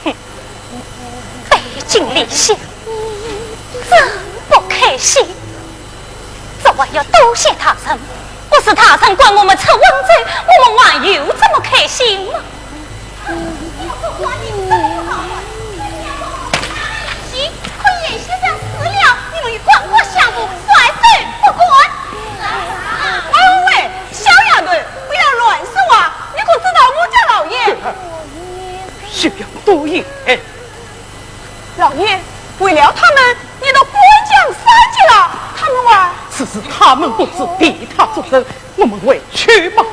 哼，背井离乡，真不开心。这还要多谢大人，不是大人赶我们出温州，我们还有这么开心吗？行，可以先生死了，你们与光光相顾，算是不管。喂喂喂，小丫头，不要乱说话，你可知道我家老爷？休要多言。 老爷，为了他们，你都官降三级了，他们哇……此事他们不知，别他作甚，我们回去吧。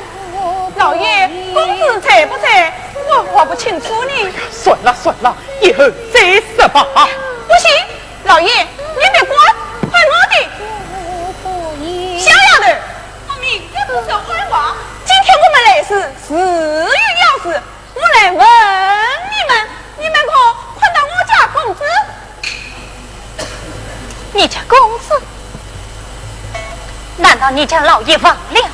老爷，公子在不在？我搞不清楚呢。算了算了，以后再说吧。不行，老爷，你别管，快我的。小丫头，我明日不说官话，今天我们来是自有要事。 我来问你们，你们可看到我家公子？你家公子？难道你家老爷忘了？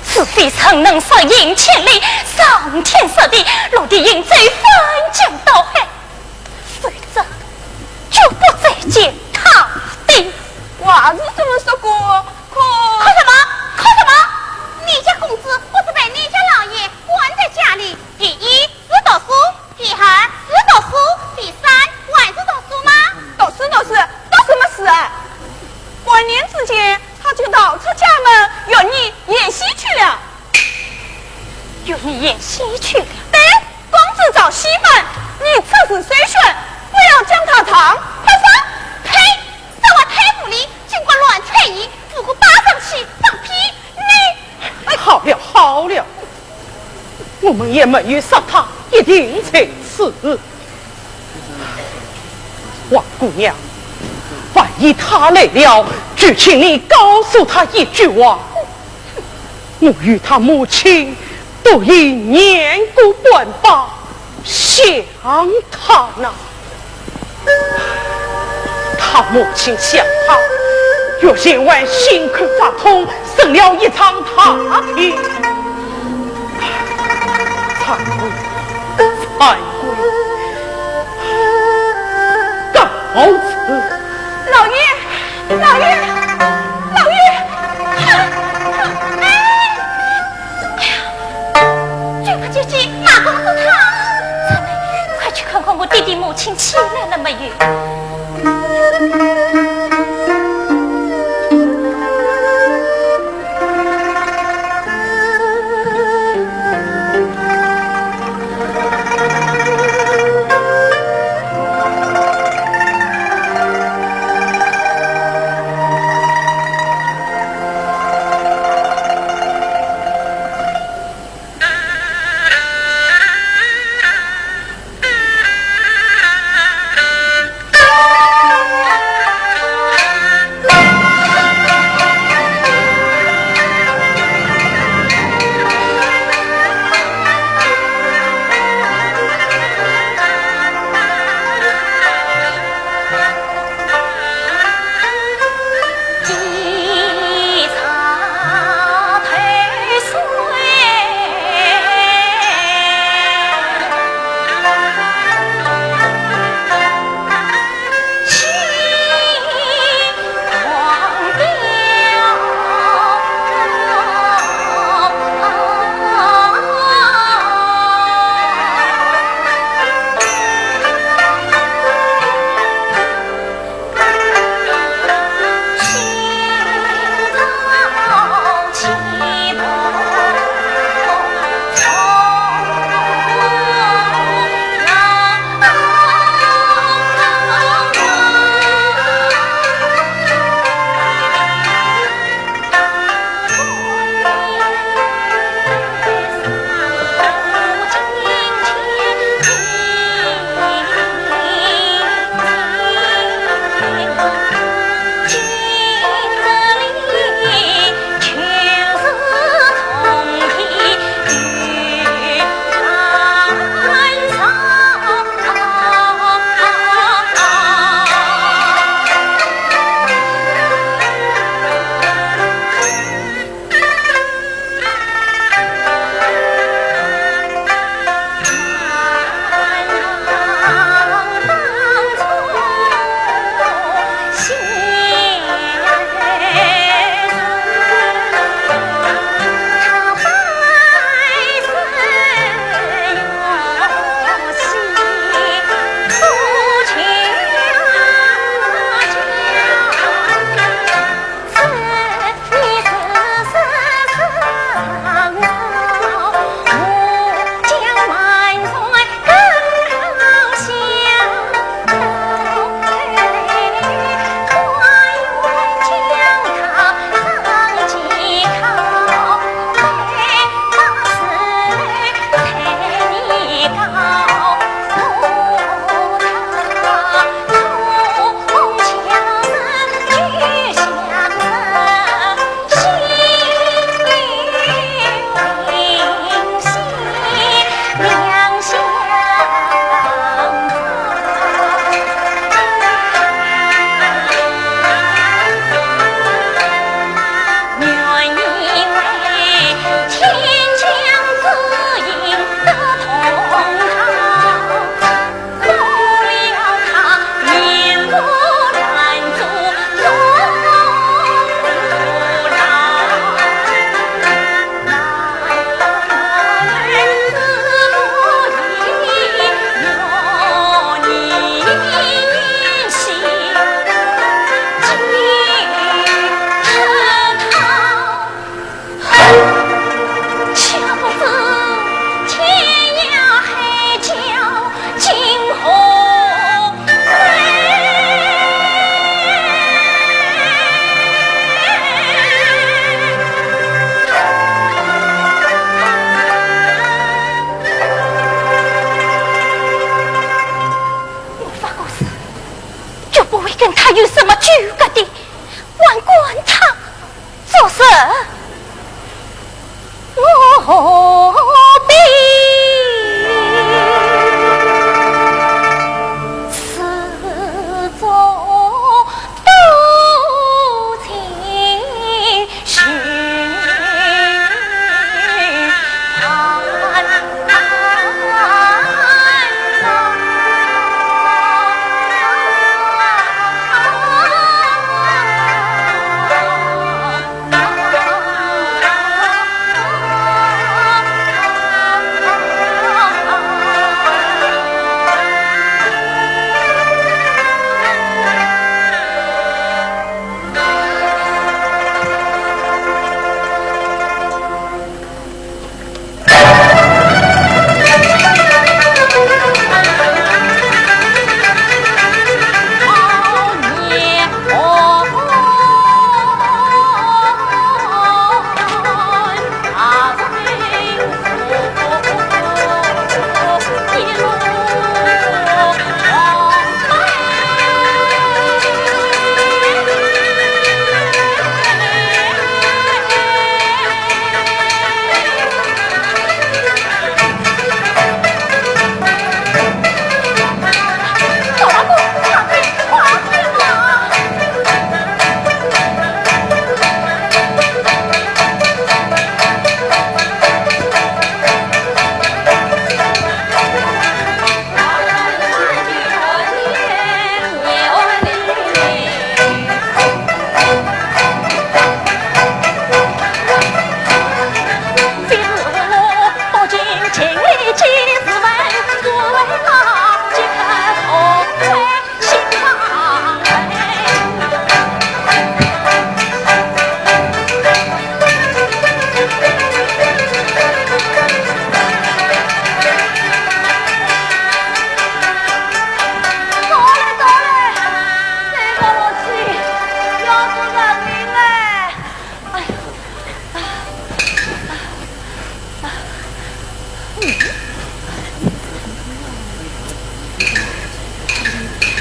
是非常能杀，赢千里，伤天杀地，落地行走，翻江倒海，否则绝不再见他的。话是这么说过，可……可什么？可什么？你家公子不是被你家老爷关在家里，第一， 是读书，第二是读书，第三还是读书吗？读书读书，读什么书啊？半年之前，他就逃出家门，远离贤婿去了。远离贤婿去了？对，公子找媳妇，你出此首选，不要将他藏。快说！呸！说话太无礼，尽管乱猜疑，不过巴掌去放屁。你……哎，好了好了， 我们也没有杀他，一定在此。王姑娘，万一他来了，就请你告诉他一句话。我与他母亲都已年过半百，想他呢。 他母亲想他，月前还心口发痛，生了一场大病。惭愧，惭愧，告辞。老爷，老爷，老爷！哎，哎呀，舅父姐姐，马公子他……春梅，快去看看我爹爹母亲起来了没有。有个的，还管他做甚？何必自作多情？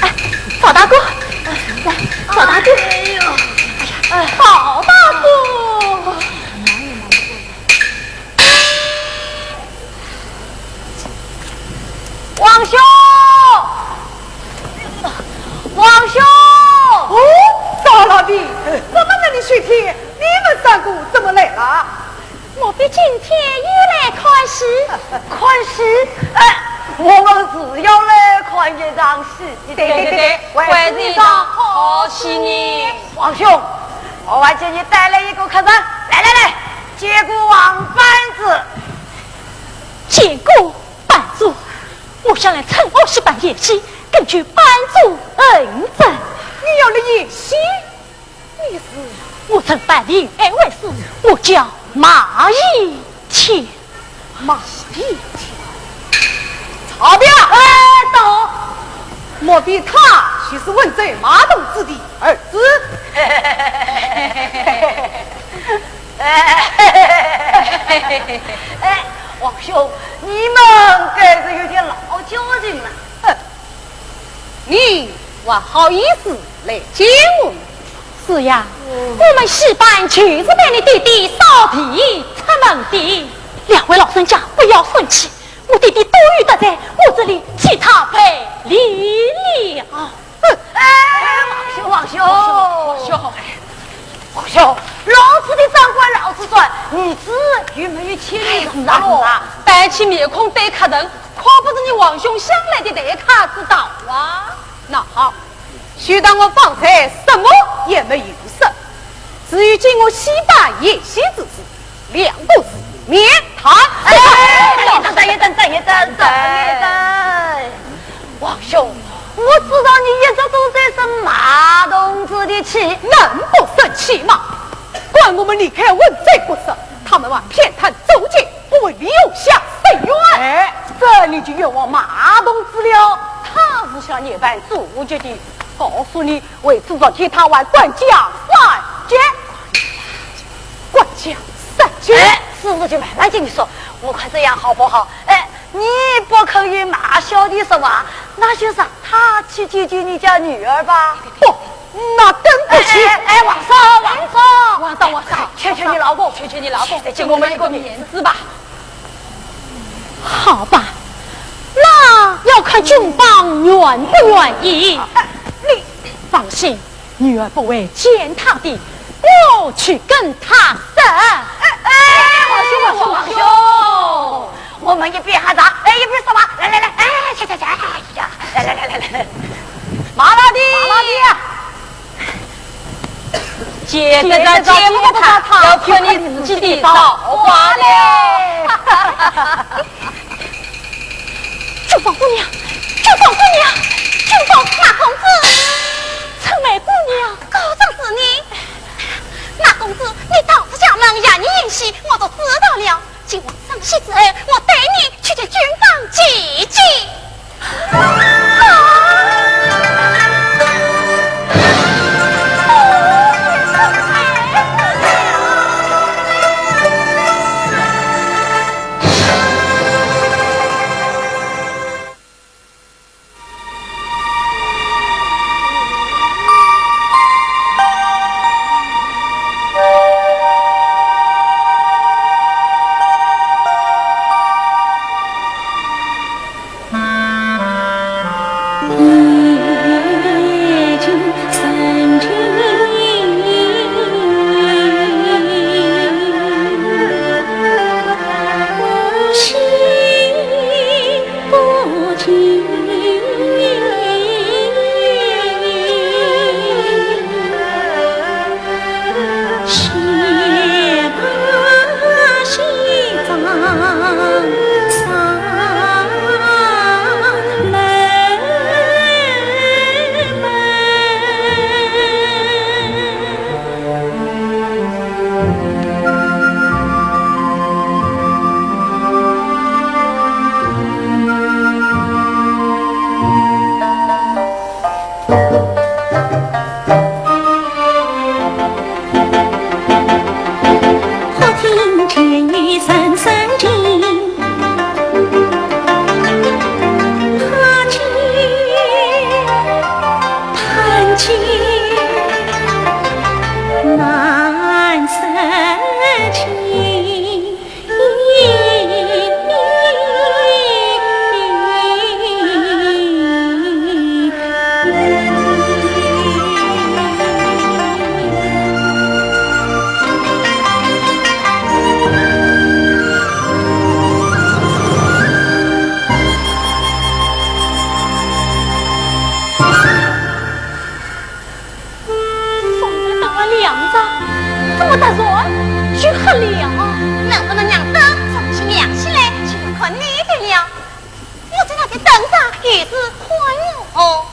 哎，赵大哥，来，赵大哥，哎呀，赵大哥。王兄，王兄。哦，赵老弟，这么冷的雪天，你们三个怎么来了？ 莫非今天又来看戏？看戏？哎，我们是要来看一场戏。对对对，还是一场好戏呢。王兄，我还给你带来一个客人，来来来，见过王班主。见过班主，我想来趁好戏办演戏，根据班主恩准。你要来演戏？ 你是？我称白云爱为师，我叫马一天。马一天。曹彪。哎，到。莫非他就是文州马童子的儿子？哎，王兄，你们该是有点老交情了。哼， 你还好意思来见我们？是呀，我们戏班就是被你爹爹扫地出门的。两位老人家不要生气，我爹爹多有德才，我这里替他赔礼了。哼，哎，王兄，王兄，王兄，王兄，老子的长官老子说，儿子有没有亲人？哎，是啊，是啊，板起面孔对客人， 可不是你王兄想来的待客之道啊。那好，虽然我方才什么也没有说，只有见我戏班演戏之事，两个字，免谈。哎，等一等，等一等，等一等。王兄，我知道你一直都在生马童子的气。能不生气吗？管我们离开文州不说，他们还偏袒周家， 不为留下伸冤。哎，这你就冤枉马童子了。他是想夜半做绝的，告诉你，为此昨天他还管家三句。管家三句？哎，是，我就慢慢跟你说，我看这样好不好？哎，你不肯与马小弟说话，那就让他去救救你家女儿吧。不，那等不起。哎，哎，哎，王嫂，王嫂，王嫂，王嫂，求求你饶过，求求你饶过，给我们一个面子吧。好吧，那要看君芳愿不愿意。哎，你放心，女儿不会践踏的，我去跟她说。哎，哎，王兄，王兄，王兄。 我们一边喝茶，哎，一边说话。来来来，哎，去去去，哎呀，来来来来来，马老弟，马老弟，见得着见不着他，要看你自己的造化嘞。君芳姑娘，君芳姑娘，君芳马公子，春梅姑娘，高中是你。马公子，你到此衙门，夜里演戏，我都知道了。 今晚上戏之后，我带你去见君芳姐姐。方才打了两仗，怎么突然就黑了？能不能让灯重新亮起来，就要看你的了。我在那个灯上也是昏了哦。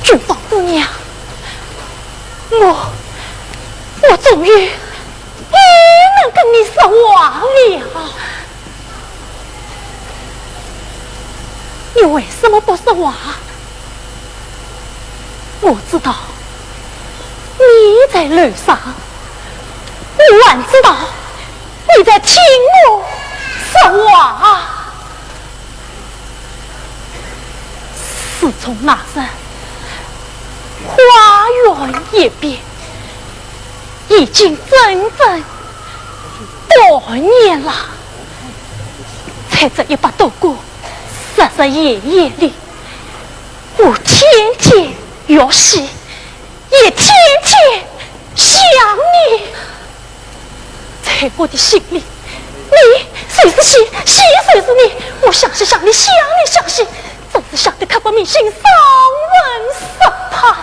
君芳姑娘，我，我终于 不能跟你说话了。你为什么不说话？我知道你在楼上，我还知道你在听我说话。自从那日花园一别， 已经整整半年了。在这一百多个日日夜夜里，我天天学戏，也天天想你。在我的心里，你就是戏，戏就是你。我想戏想你，想你想戏，真是想得刻骨铭心，伤魂失魄。 啊。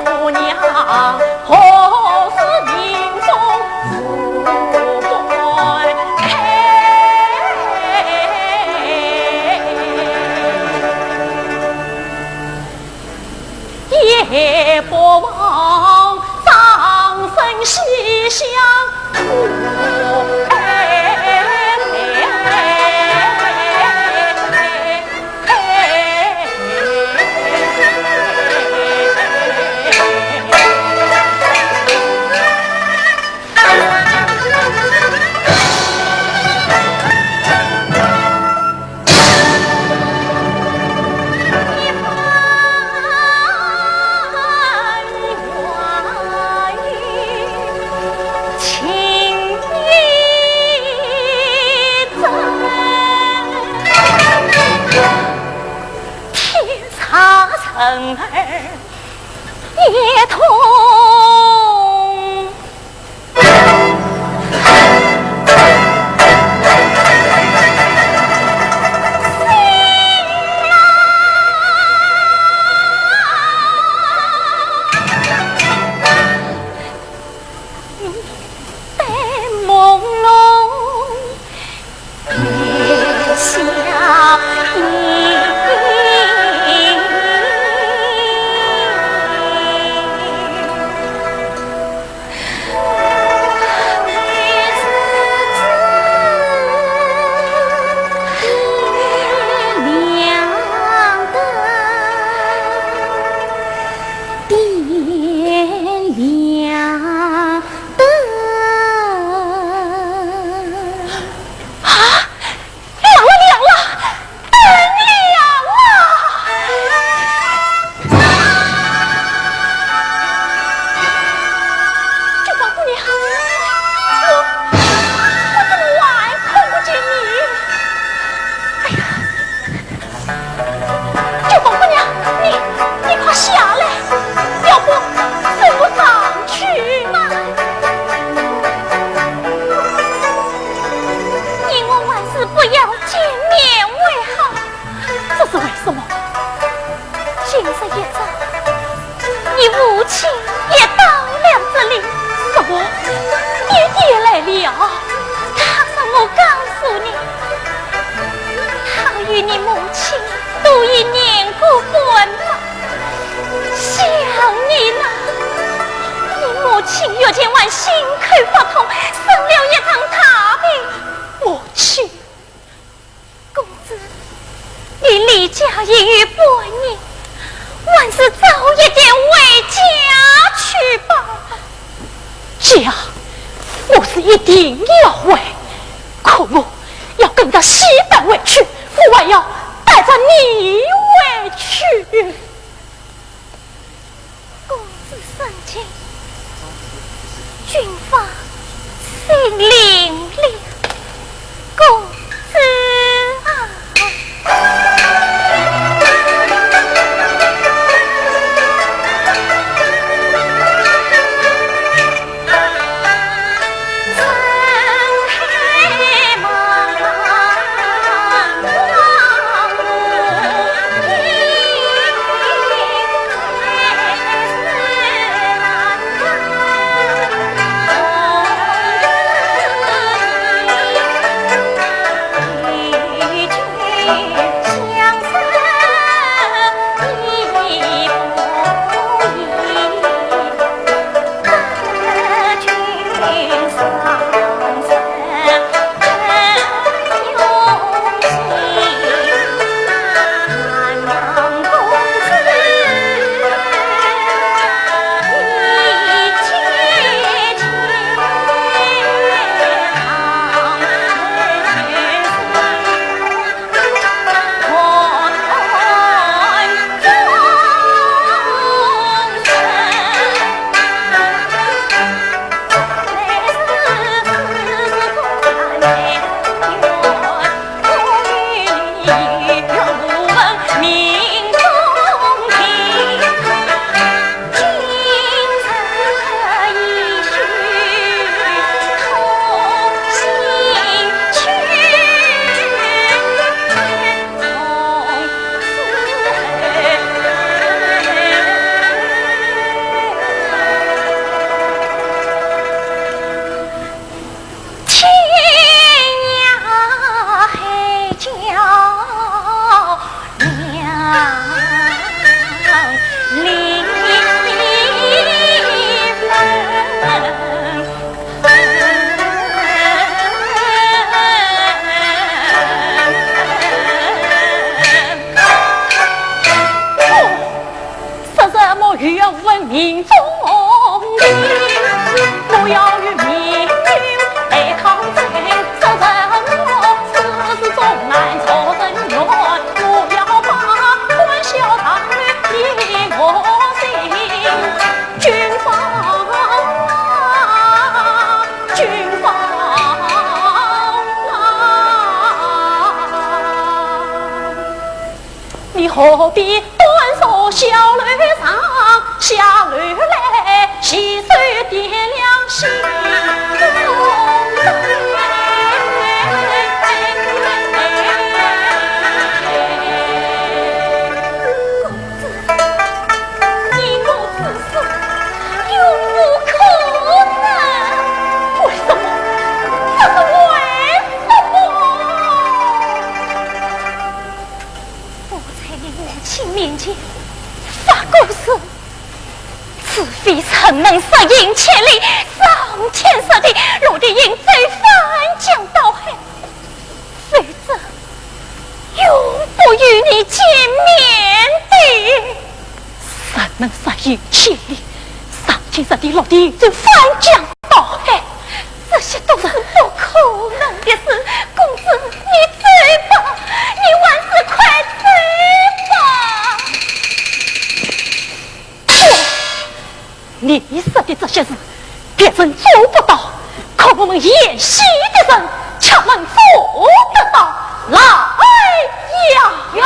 姑娘，何时迎风不改？也不忘张生西厢。 天差人儿一通。 啊！ 亮了，亮了，灯亮了！九宝姑娘，我，我怎么还看不见你？哎呀，九宝姑娘，你，你快下来，要不送我上去嘛。你我还是不要 见面为好。这是为什么？今日一早，你父亲也到了这里。什么？爹爹来了？他让我告诉你，他与你母亲都已年过半百，想你呢。你母亲月前还心口发痛，生了一场大病。母亲？ 公子，你离家已有半年，还是早一点回家去吧。家，我是一定要回，可我要跟着西北回去，我还要带着你回去。 公子成亲，军法心领了。公子啊！命中定，我要与明君来讨情，说什么世事终难做人愿，不要把欢笑当面替我行。君王啊，君王啊。 你何必端坐小楼上，下楼来，洗手点亮心中灯。公子，你我之事，永不可能。为什么？这是为什么？ 我在你母亲面前发过誓，除非人能杀赢千里，上天杀地，落地行走，翻江倒海，否则永不与你见面的。人能杀赢千里，上天杀地，落地行走，翻江倒海，这些都是不可能的事。公子，你走吧，你还是快走吧。不，你说的这些事，别人做不到，可我们演戏的人却能做得到。来呀！有。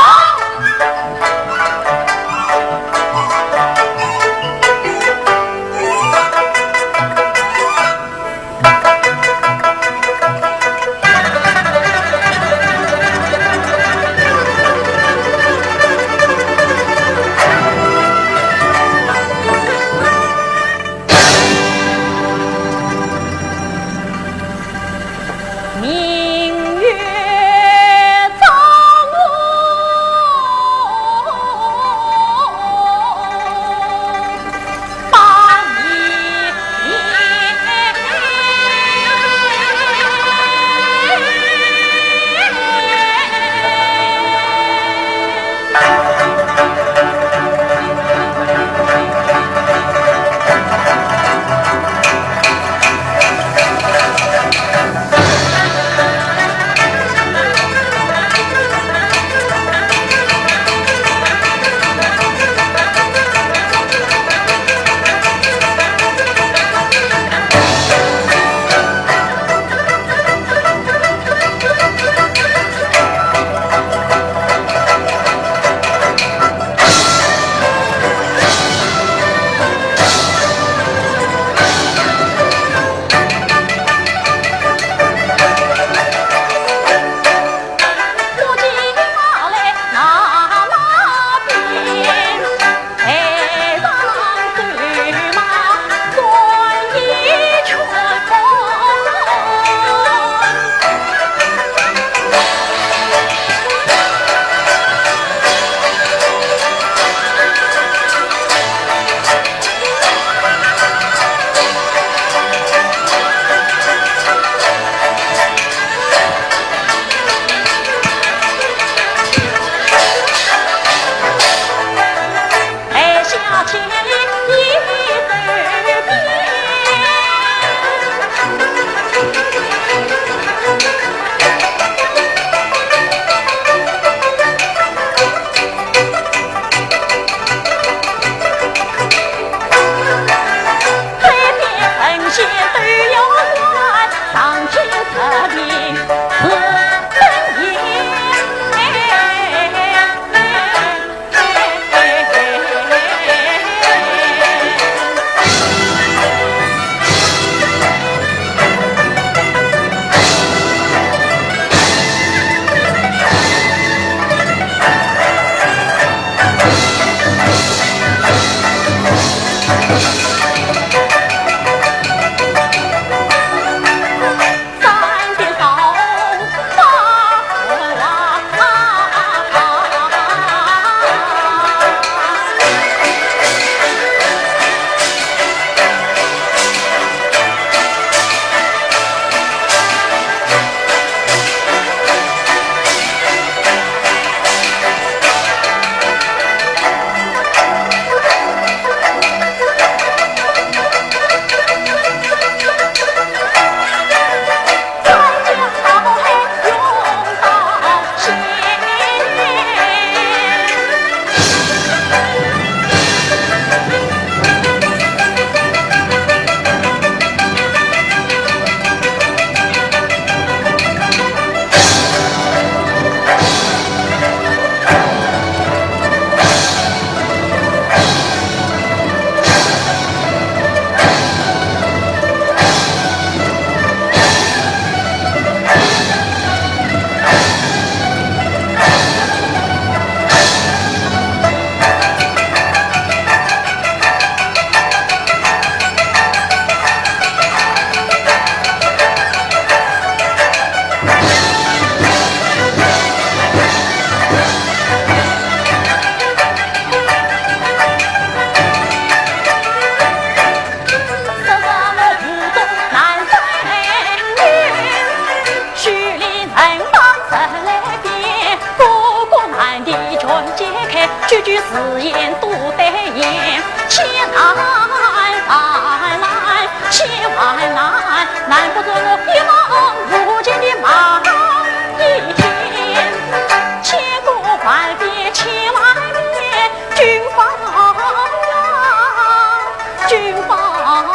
君王啊，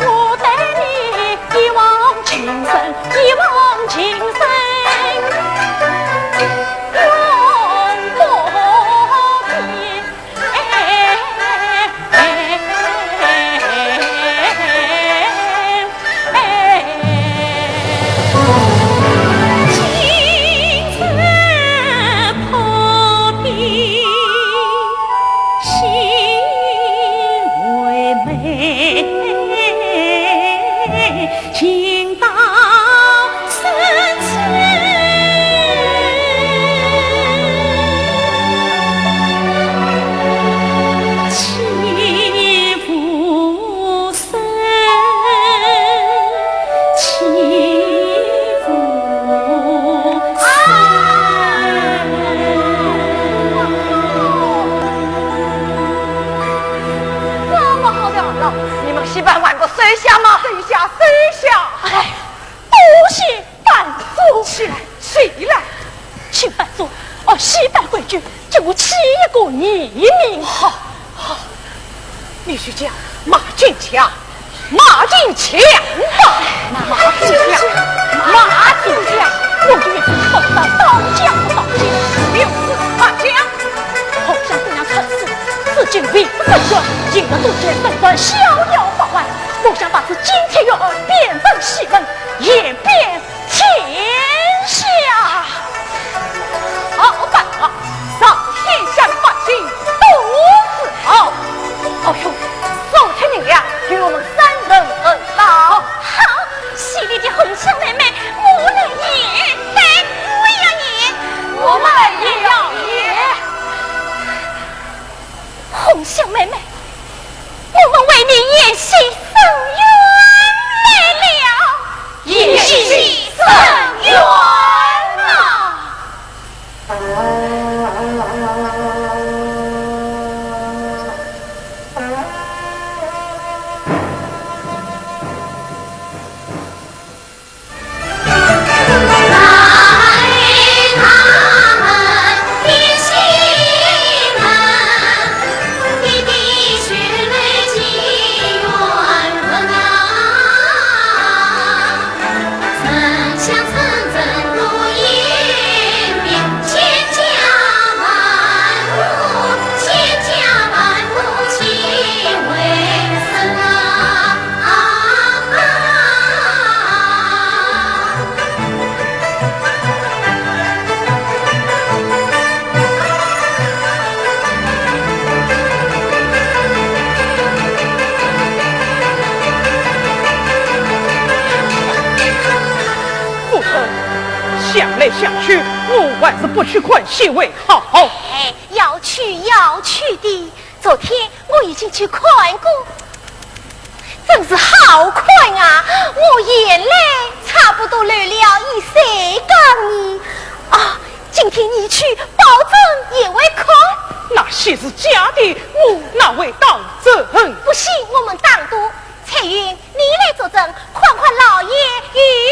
我对你一往情深，一往情深，永不变。这么好的饵，你们戏班还不收下吗？收下，收下！哎，多谢班主。起来，起来！请班主按戏班规矩，给我起一个艺名。好，好。 你去讲，马金强，马金强吧，马金强，马金强，我就一直放到刀枪不到。有事马强。皇上怎样出事，至今未曾说，今日都在身上逍遥法外，我想把这金贴玉饵变成戏文，演变 天下。好办法，上天下的百姓都知道。哦哟，收起银两，与我们三人分担。好，戏里的红香妹妹，我来演。哎，我也要演。我们也要演。 红香妹妹，我们为你演戏申冤来了。演戏申冤啊！夫人，想来想去，我还是不去看戏为好。哎，要去，要去的。 昨天我已经去看过，真是好看啊！我眼泪差不多流了一三缸呢。啊，今天你去，保证也会看。那戏是假的，我哪会当真？不信我们打赌，彩云，你来作证，看看老爷有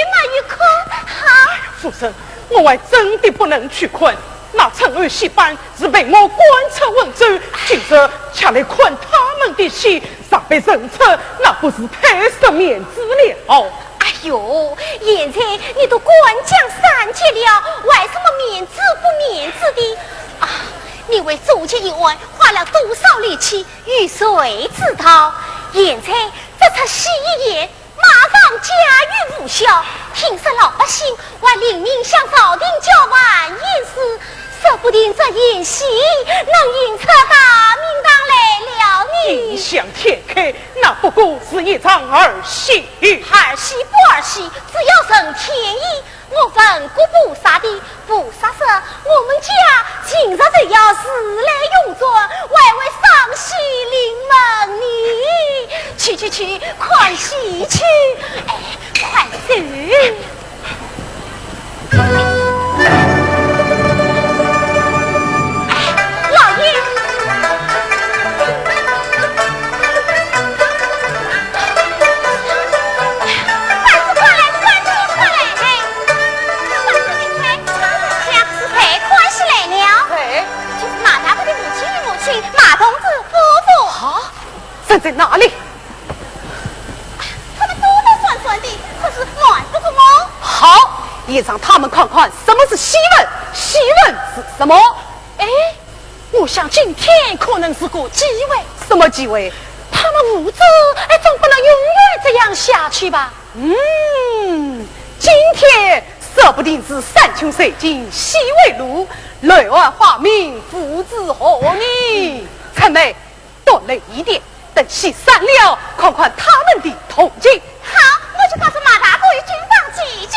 没有看。哈。夫人，我还真的不能去看。 那陈安戏班是被我赶出温州，今日却来看他们的戏，若被认出，那不是太失面子了。哎呦，现在你都官降三级了，还什么面子不面子的？啊，你为做这一案花了多少力气，有谁知道？现在这出戏一演， 马上家喻户晓，听说老百姓还领命向朝廷交还印书，说不定这演戏能演出大名堂来了呢。异想天开，那不过是一场儿戏。儿戏不儿戏，只要顺天意，我问过菩萨的， 菩萨说，我们家今日就要时来运转，还会双喜临门呢。去去去，看戏去！哎，快走！哎，老爷！ 快快快快来！哎，快快快快！哎呀，是谁看戏来了？谁？就是马大哥的母亲与母亲，马同志夫妇。啊？在哪里？他们兜兜转转的，可是满不过我。好，也让他们看看什么是戏文。戏文是什么？哎，我想今天可能是个机会。什么机会？他们父子，哎，总不能永远这样下去吧？嗯，今天说不定是山穷水尽戏为路，柳暗花明无知何呢？春梅， 多来一点，等戏散了，看看他们的同情。好，我就告诉马大哥与金榜姐姐。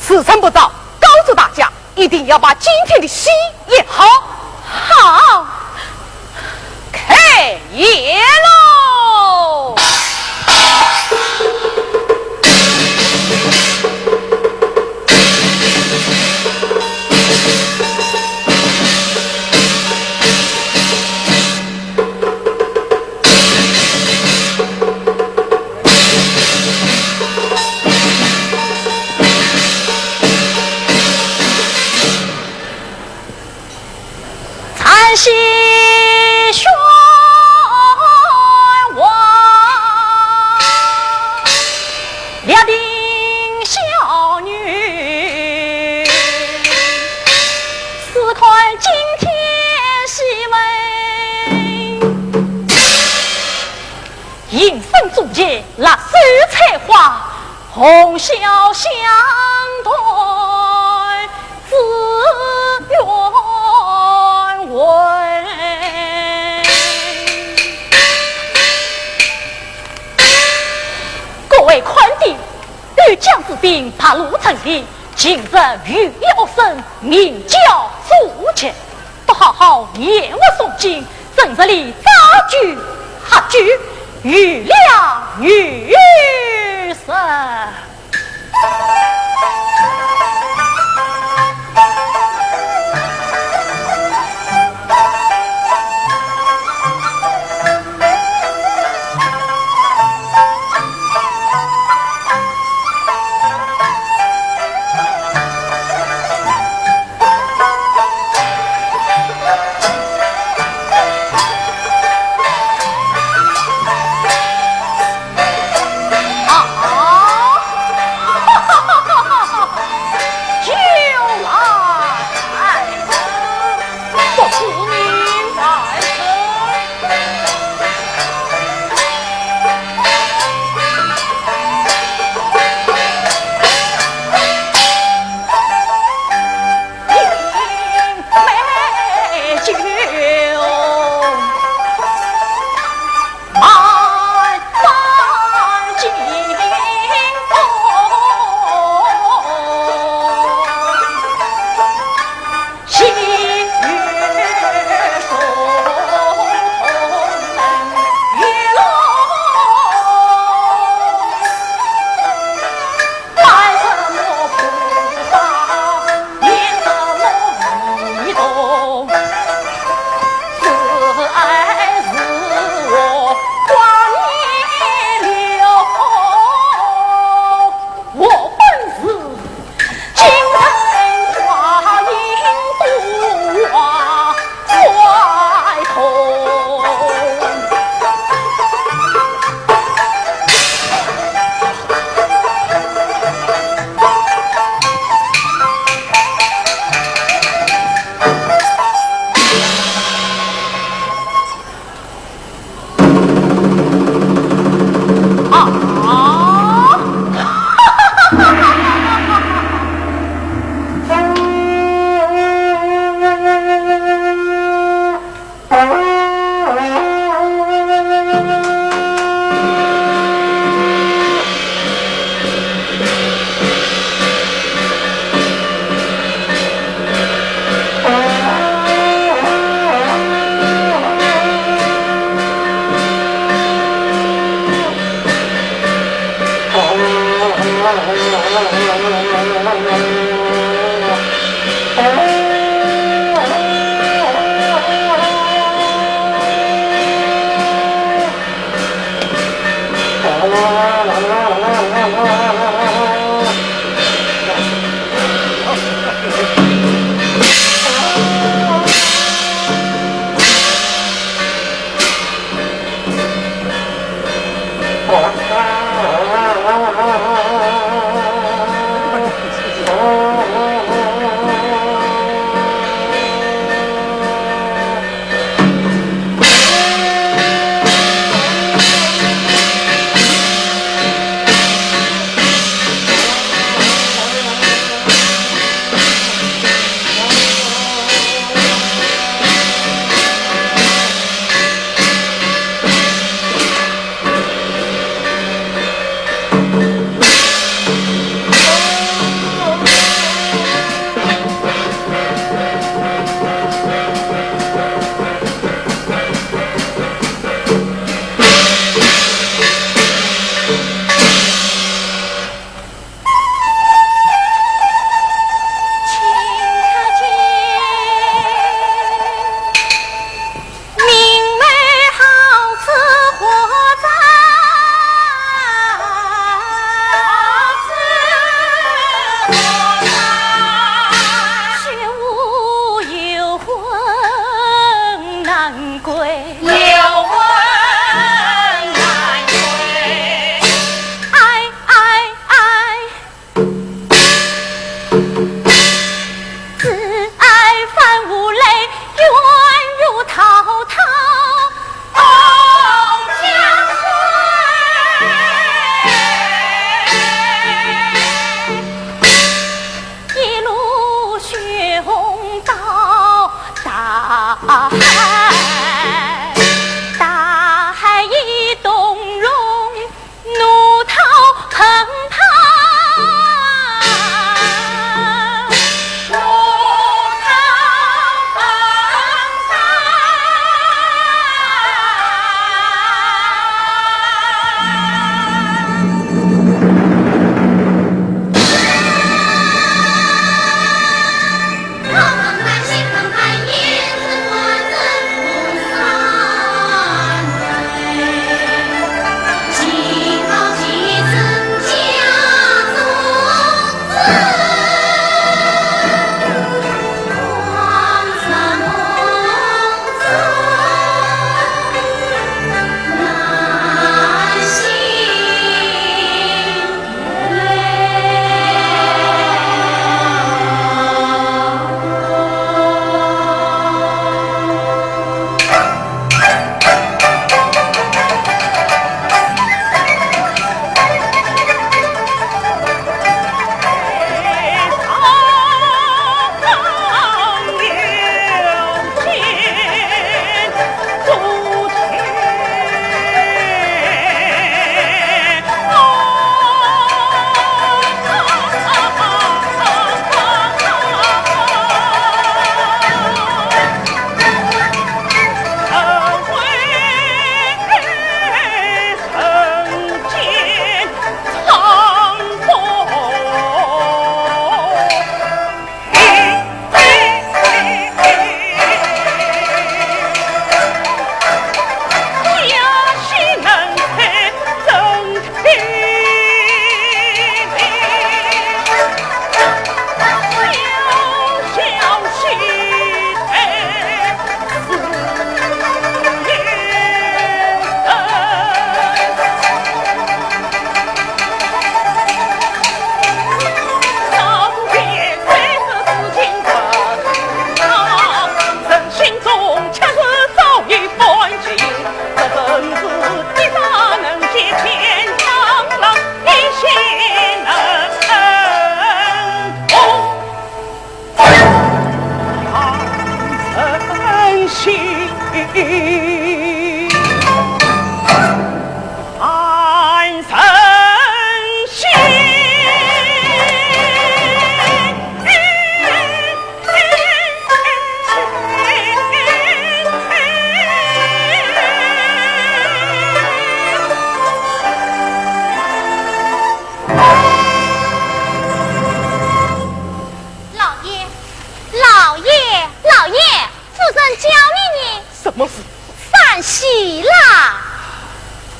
时辰不早，告诉大家，一定要把今天的戏演好。好，开演喽！ 残雪玄黄，列兵小女，试看今天戏文。迎风做旗，辣手采花， 红绡香团紫鸳雯。各位看点，欲将之兵八路阵列，近日遇一恶僧，名叫朱雀。 不好好演武诵经，正日里早就喝酒，有了女色。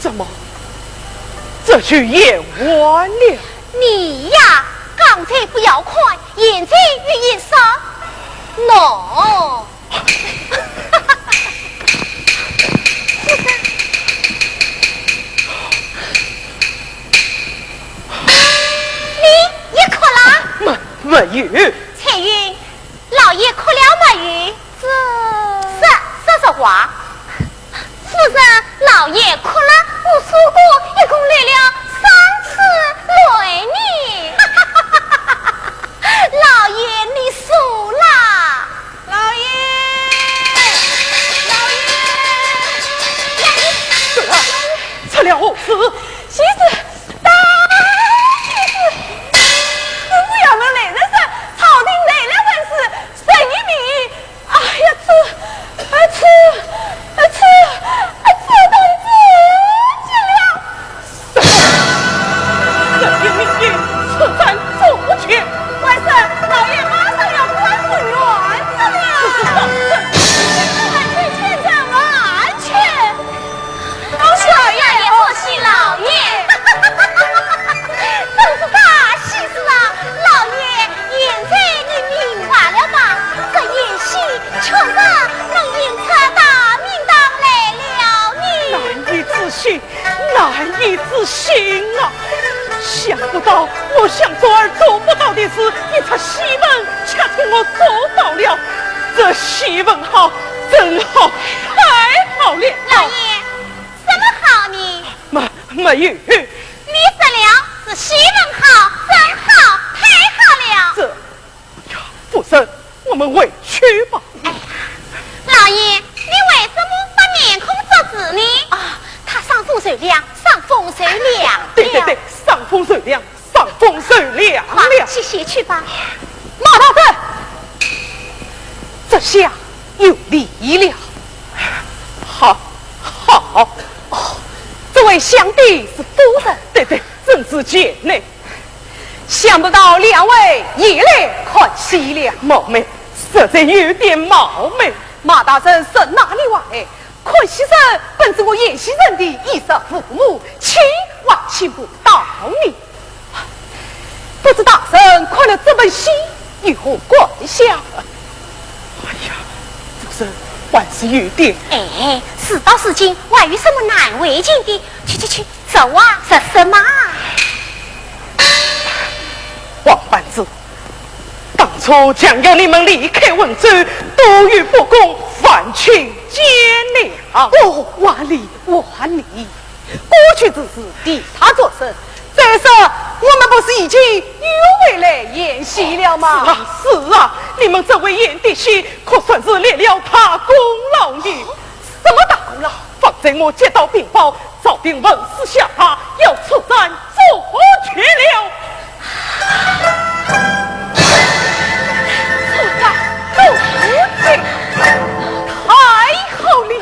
怎么，这就演完了？你呀，刚才不要看，现在又演啥？喏。你也哭了？没，没有。彩云，老爷哭了没有？这……说，说实话。 夫人，老爷哭了，我数过，一共流了三次泪呢。老爷，你数啦。老爷，老爷，呀，你……出了何事？喜事，大喜事！我要问来人说，朝廷来了文书，圣意名医， 哎呀，这……啊，这……啊，这……啊，这……同志，这了。这……这……明明……此番做不全。外甥，老爷马上要关文院子了。这是当真？快去见证完全。 恭喜老爷，恭喜老爷！真是大喜事啊！老爷，现在你明白了吧？这演戏确实能演出大名堂来了呢。难以置信，难以置信啊！想不到我想做而做不到的事，你这戏文却替我做到了。这戏文好，真好，太好了！老爷， 什么好呢？没，没有。你说了，是戏文好，真好，太好了。这……呀，夫人，我们回去吧。哎呀，老爷，你为什么把面孔遮住呢？啊，他伤风受凉，伤风受凉了。对，对，对，伤风受凉，伤风受凉了。快去歇去吧。马大人，这下有礼了。好，好。哦，这位想必是夫人。对，对，正是贱人。想不到两位也来看戏了。冒昧，实在有点冒昧。马大人是哪里话哎？ 看戏人本是我演戏人的衣食父母，请还请不到呢。不知大人看了这本戏，有何感想？哎呀，夫人，还是有点……哎，事到如今，还有什么难为情的？去去去，走啊，说什么？王班主， 当初强要你们离开温州，多有不公，还请见谅。哦，还礼，还礼。过去之事，替他作甚。再说，我们不是已经又回来演戏了吗？是啊，是啊，你们这回演的戏，可算是立了大功劳呢。什么大功劳？方才我接到禀报， 朝廷文书下达，要出战涿郡了。出战涿郡，太好了！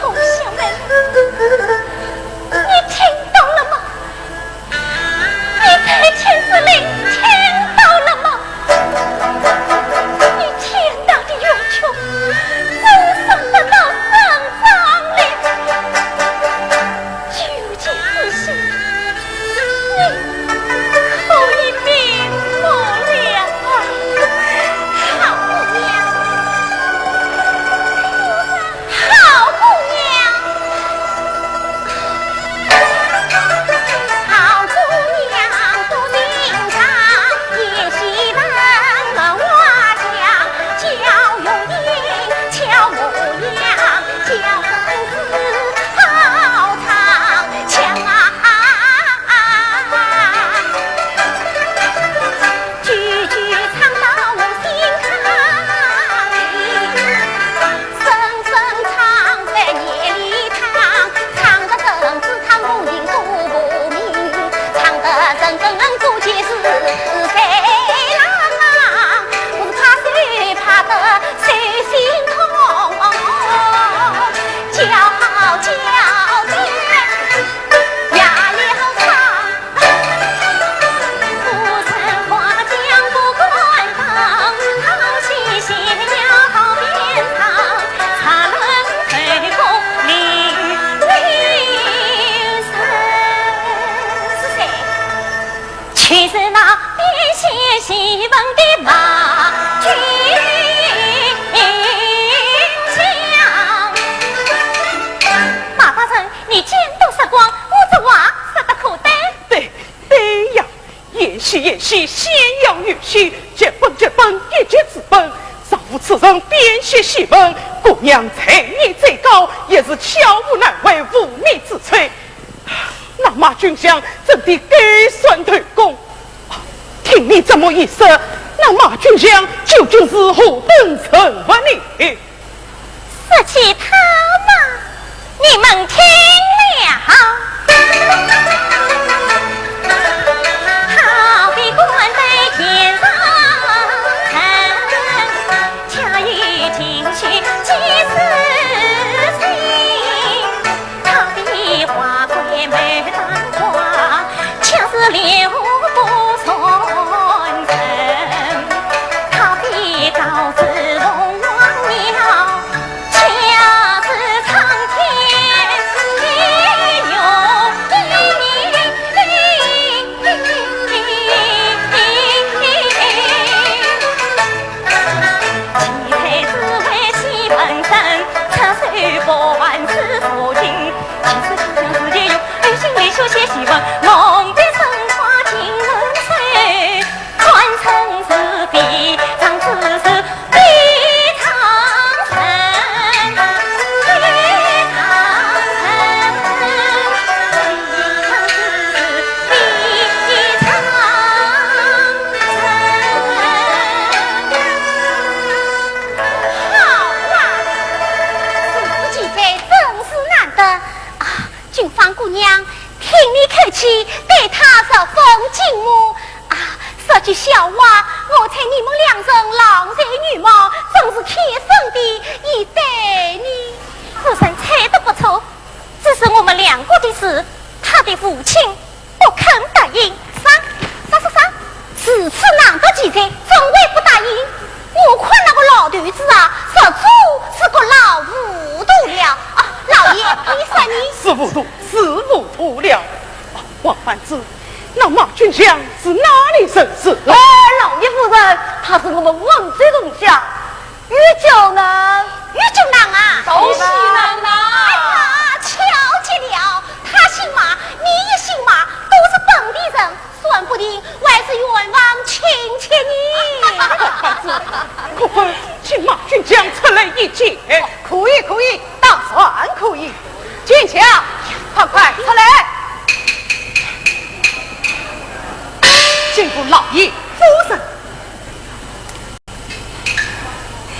红小妹，你听到了吗？ 你在天子令听到了吗？你天大的冤屈，总算得到伸张了。九级之星，戏文的马君香。马大人，你见多识广，我这话说得可对？对，对呀，演戏演戏，宣扬游戏，剧本剧本，一剧之本，若无此人编写戏文，姑娘才艺再高，也是巧妇难为无米之炊。 那马君香真的该算偷工。听你这么一说，那马君香究竟是何等人物呢？说起她嘛，你们听了。她被关在监上，恰有进去几时醒。 她的花冠牡丹花，像是烈火不传人。她的高枝凤凰鸟，恰似苍天的云。好啊，如此奇才真是难得啊！君芳姑娘，听你口气，对她十分敬慕啊！说句笑话，我猜你们两人郎才女貌，真是天生的一对呢。夫人猜得不错，只是我们两个的事，她的父亲 不肯答应。啥？啥啥啥？如此难得奇才，怎会不答应？我看那个老头子啊，实在是个老糊涂了。啊，老爷，你说呢？是糊涂，是糊涂了。啊，王夫人，那马君香是哪里人氏？哎，老爷夫人，他是我们温州同乡， 越州人。越州人啊？都是人呐。哎呀，巧极了，他姓马，你也姓马，都是本地人，说不定还是远房亲戚呢。可否请马君香出来一见？可以，可以，当然可以。君香，快快出来。见过老爷、夫人。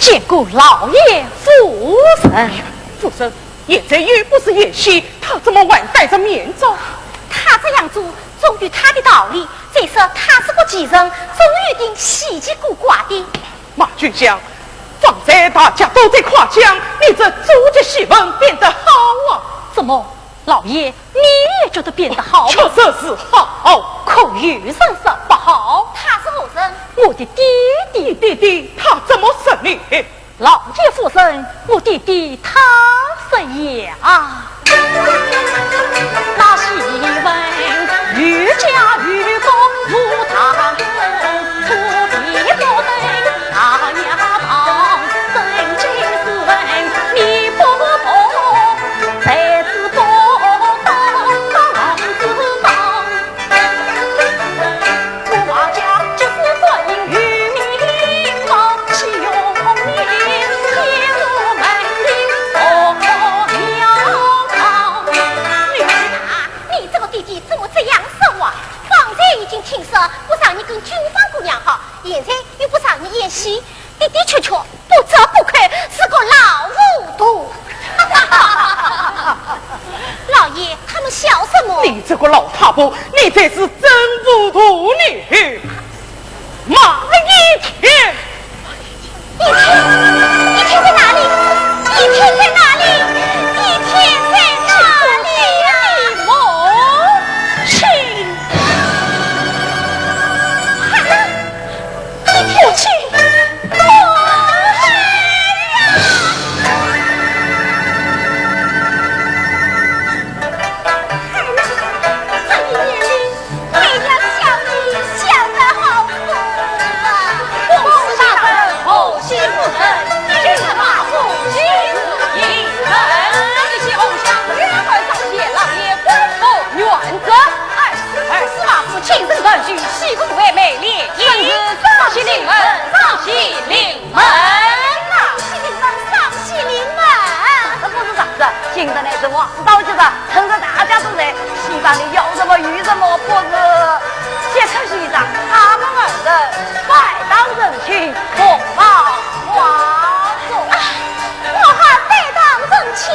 见过老爷、夫人。夫人，现在又不是演戏，她怎么还戴着面罩？她这样做总有她的道理。再说她是个奇人，总有点稀奇古怪的。马君香，方才大家都在夸奖你这祖籍戏文变得好啊。怎么， 老爷，你也觉得变得好吗？确实是好。可有人说不好。他是何人？我的爹爹。你爹爹他怎么说呢？老爷夫人，我爹爹他说呀。你这个爹爹怎么这样说话？方才已经听说不让你跟君芳姑娘好，现在又不让你演戏， 的的确确不折不扣是个老糊涂。老爷，他们笑什么？你这个老太婆，你才是真糊涂呢！马一天，一天，一天在哪里？一天在哪里？一天在哪里呀？母亲。 母亲，母亲呀！这一年里，为娘想你想得好苦。什么？到这个，趁着大家都在，西方里要什么有什么，不是？杰克先生，他们二人拜当成亲，同胞话说。啊，我还拜当成亲，